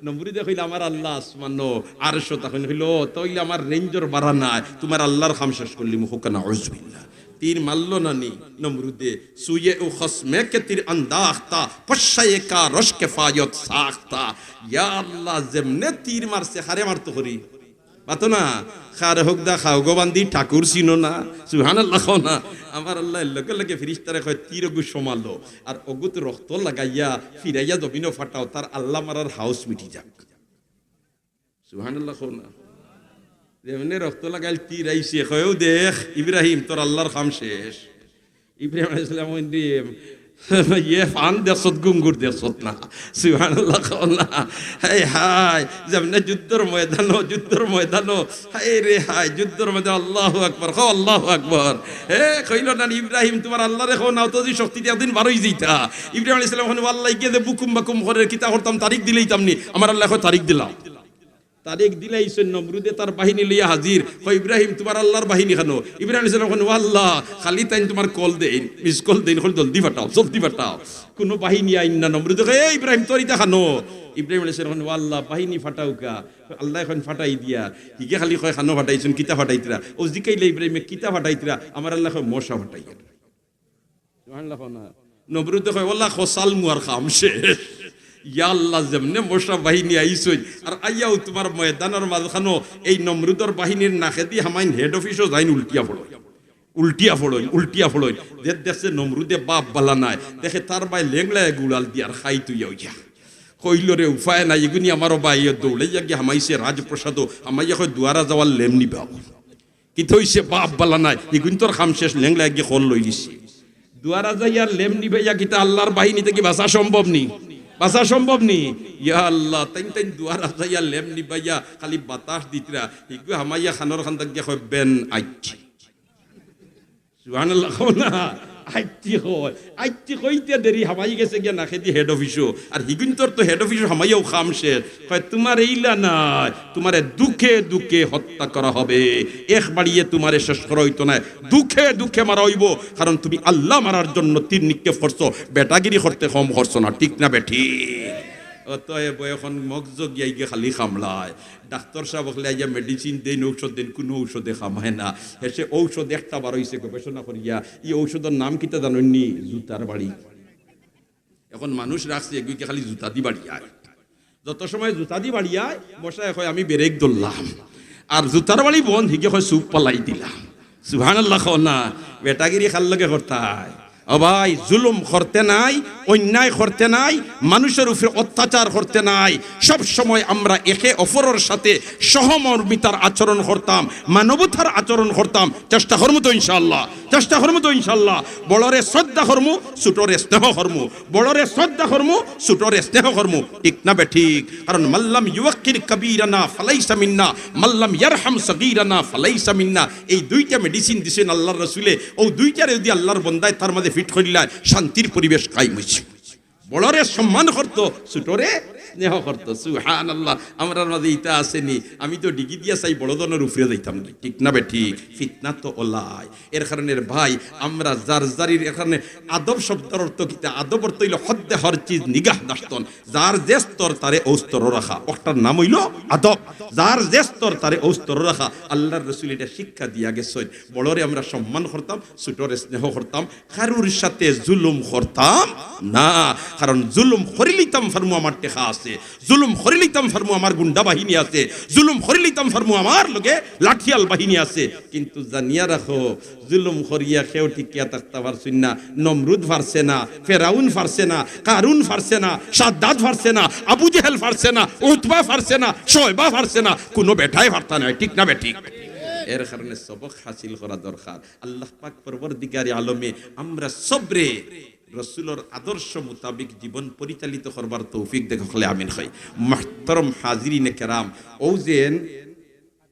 নমরুদে কইলো, "আমার আল্লাহ আসমানো, আরশো থাকইন।" কইলো, "ও, তা অইলে আমার রেঞ্জর বাড়া নাই, তুমার আল্লার কাম শেষ করিলিমু।" কউক্কা নাউজুবিল্লাহ। তীর মারলো না নি নমরুদে, "سوی او خصم که تیر انداخت، پشه کارش کفایت ساخت۔" ইয়া আল্লাহ, যেমনে তীর মারছে, কারে মারতো করি? মাতো না, কারে হকদা খাওগো বান্দি ঠাকুর চিনো না? সুবহানাল্লাহ কও না। আমার আল্লায় লগে লগে ফিরিস্তারে কয়, "তীর অগু সমালো, আর অগুত রক্ত লাগাইয়া ফিরাইয়া জমিনো ফাটাও, তার আল্লাহ মারার হাউস মিটি যাক।" সুবহানাল্লাহ কও না। যেমনে রক্ত লাগাইল, তীর আইছে, কয়, "ও দেখ ইব্রাহিম, তোর আল্লার কাম শেষ।" ইব্রাহিম আলাইহিস সালাম কইন, "ইয়ে ফান দেখছত, গুঙ্গুর দেখছত না।" সুবহানাল্লাহ কও না। হায় হায়, যেমনে যুদ্ধর ময়দানো, যুদ্ধর ময়দানো, হায় রে হায়, যুদ্ধর ময়দানো, আল্লাহু আকবার, কও আল্লাহু আকবার। হে, কইলো না নি, "ইব্রাহিম, তুমার আল্লারে কও না, অত যদি শক্তি দিয়া একদিন বারই যাইতা।" ইব্রাহিম আলাইহিস সালাম কইন, "ও আল্লাহ, ইগে যে বুকুম বাকুম করের, কিতা করতাম, তারিখ দিলাইতাম নি, আমার আল্লায় কয় তারিখ দিলাও।" তারিখ দিলাইছইন, নমরুদে তার বাহিনী লইয়া হাজির। কয়, "ইব্রাহিম, তুমার আল্লার বাহিনী কানো?" ইব্রাহিম আলাইহিস সালাম কইন, "ও আল্লাহ, খালি তাইন তুমার কল দেইন, মিস কল দেইন, কইন, 'জলদি ফাটাও, জলদি ফাটাও।'" কুনু বাহিনী আইন না। নমরুদে কয়, "এ ইব্রাহিম, তোর ইতা কানো?" ইব্রাহিম আলাইহিস সালাম কইন, "ও আল্লাহ, বাহিনী ফাটাউক্কা।" আল্লায় কইন, "ফাটাই দিয়ার।" হিগে খালি কয়, "কানো ফাটাইছইন, কিতা ফাটাইতরা?" অউ জিকাইলা ইব্রাহিমে, "কিতা ফাটাইতরা?" "আমার আল্লায় কয়, 'মশা ফাটাইয়ার।'" সুবহানাল্লাহ কও না। নমরুদে কয়, "ওলা খসাল মুয়ার কাম শেষ।" ইয়া আল্লাহ, যেমনে মশা বাহিনী আইছইন, আর আইয়াও তুমার ময়দানর মাঝখানো এই নমরুদর বাহিনীর নাকেদি হামাইন, হেড অফিসো যাইন, উল্টিয়া পড়ইন, উল্টিয়া পড়ইন, উল্টিয়া পড়ইন। যে দেখছে নমরুদে বাপ বালা নায়, দেখে তার বায় লেংড়ায় গুড়াল দিয়ার খাই তুইয়া অইয়া। কইলো রে, উপায় নাই, ইগুনি আমারও বায়, দৌড়াইয়া গিয়া হামাইছে রাজপ্রাসাদো, হামাইয়া কয়, "দুয়ারা যাওয়ার লেম নিবা।" কিতা অইছে? বাপ বালা নায়, ইগুইন্তর কাম শেষ, লেংড়ায় গিয়া কল লইলিছে। দুয়ারা যাইয়া লেম নিবাইয়া কিতা আল্লাহর বাহিনী থাকি বাঁচা সম্ভব নি? বাঁচা সম্ভব নি? ইয়া আল্লাহ, তাইন তাইন দুয়ারা যাইয়া লেম নিবাইয়া খালি বাতাস দিতরা, হিগু হামাইয়া খানোর খান থাকিয়া কইবেন আইচ্ছি। সুবহানাল্লাহ কও না। আইচ্ছি কয়, আইচ্ছি কইতে দেরি হামাই গেছে গিয়া নাকেদি হেড অফিসো। আর হিগুইন্তর তো হেড অফিসো হামাইয়াউ কাম শেষ। কয়, "তুমারে ইলা নায়, তুমারে দুখে দুখে হত্যা করা হবে। এক বাড়িয়ে তুমারে শেষ করা অইতো নায়, দুখে দুখে মারা অইবো, কারণ তুমি আল্লাহ মারার জন্য তীর নিক্ষেপ করছো, বেটাগিরি করতে কম করছো না, ঠিক না বেঠিক?" অতএব অখন মগজ গিয়া গিয়া খালি কামড়ায়। ডাক্তর সাব অকলে আইয়া মেডিসিন দেইন, ঔষধ দেইন, কুনু ঔষধে কামায় না। শেষে ঔষধ একটা বার অইছে গবেষণা করিয়া, ই ঔষধর নাম কিতা জানইন নি? জুতার বাড়ি। অখন মানুষ রাখছে এগুইকে খালি জুতা দি বাড়িয়ায়। যত সময় জুতা দি বাড়িয়ায়, বসায় কয়, "আমি ব্রেক ধরলাম।" আর জুতার বাড়ি বন্ধ, হিগে কয়, "চুপ পালাই দিলাম।" সুবহানাল্লাহ কও না। বেটাগিরি কার লগে করতায়? ও ভাই, জুলুম করতে নাই, অন্যায় করতে নাই, মানুষের উপরে অত্যাচার করতে নাই। সব সময় আমরা একে অপরের সাথে সহমর্মিতার আচরণ করতাম, মানবতার আচরণ করতাম। চেষ্টা করমু তো ইনশাআল্লাহ, চেষ্টা করমু তো ইনশাআল্লাহ। বড়রে শ্রদ্ধা করমু, ছোটরে স্নেহ করমু। বড়রে শ্রদ্ধা করমু, ছোটরে স্নেহ করমু, ঠিক না বেঠিক? কারণ মাল্লাম ইউয়াক্কির কাবীরানা ফালাইসা মিন্না, মাল্লাম ইয়ারহাম সগীরানা ফালাইসা মিন্না। এই দুইটা মেডিসিন দিছেন আল্লাহর রসুলে, ও দুইটারে যদি আল্লাহর বন্দায় তার মাঝে ফিট করিলায়, শান্তির পরিবেশ কায়েম অইছে। বড়রে সম্মান করতো, ছোটরে স্নেহ করতো। সুবহানাল্লাহ। আমরার মাঝে ইতা আছে নি? আমি তো ডিগি দিয়া চাই বড় জনর উপরে যাইতাম, ঠিক না বেঠিক? ফিতনা তো অলায়। এর কারণে রে ভাই, আমরা যার যারির, এর কারণে আদব শব্দর অর্থ কিতা? আদব অর্থ অইলো হদ্দে হর চিজ নিগাহ দাশতন। যার যে স্তর তারে ও স্তর রাখা, অটার নাম অইলো আদব। যার যে স্তর তারে ও স্তর রাখা, আল্লাহর রসুল ইটা শিক্ষা দিয়া গেছইন। বড়রে আমরা সম্মান করতাম, ছোটরে স্নেহ করতাম, কারুর সাথে জুলুম করতাম না। কারণ জুলুম করিলিতাম ফারমু আমার টেকা আছে, জুলুম করিলিতাম ফারমু আমার গুন্ডা বাহিনী আছে, জুলুম করিলিতাম ফারমু আমার লগে লাঠিয়াল বাহিনী আছে। কিন্তু জানিয়া রাখো, জুলুম করিয়া কেউ টিকিয়া থাকতা পারছইন না। নমরুদ পারছে না, ফেরাউন পারছে না, কারুন পারছে না, সাদ্দাদ পারছে না, আবু জেহেল পারছে না, উতবা পারছে না, শয়বা পারছে না, কুনু বেটায় পারতা নায়, ঠিক না বেঠিক? এর কারণে সবক হাসিল করা দরকার। আল্লাহ পাক পরওয়ারদিগারে আলমে আমরা সবরে রসুলর আদর্শ মোতাবিক জীবন পরিচালিত করবার তৌফিক দেখ, হকলে আমিন কই। মুহতারাম হাজিরিনে কেরাম, অউ যেন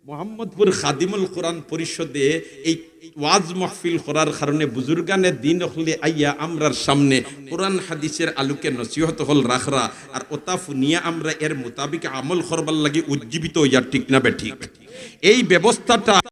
মোহাম্মদপুর খাদিমুল কোরআন পরিষদে এই ওয়াজ মাহফিল করার কারণে বুজুর্গানে দিন অকলে আইয়া আমরার সামনে কোরআন হাদিসের আলোকে নসিহত অকল রাখরা, আর অতা হুনিয়া আমরা এর মোতাবিক আমল করবার লাগি উজ্জীবিত অইয়ার, ঠিক না বেঠিক? এই ব্যবস্থাটা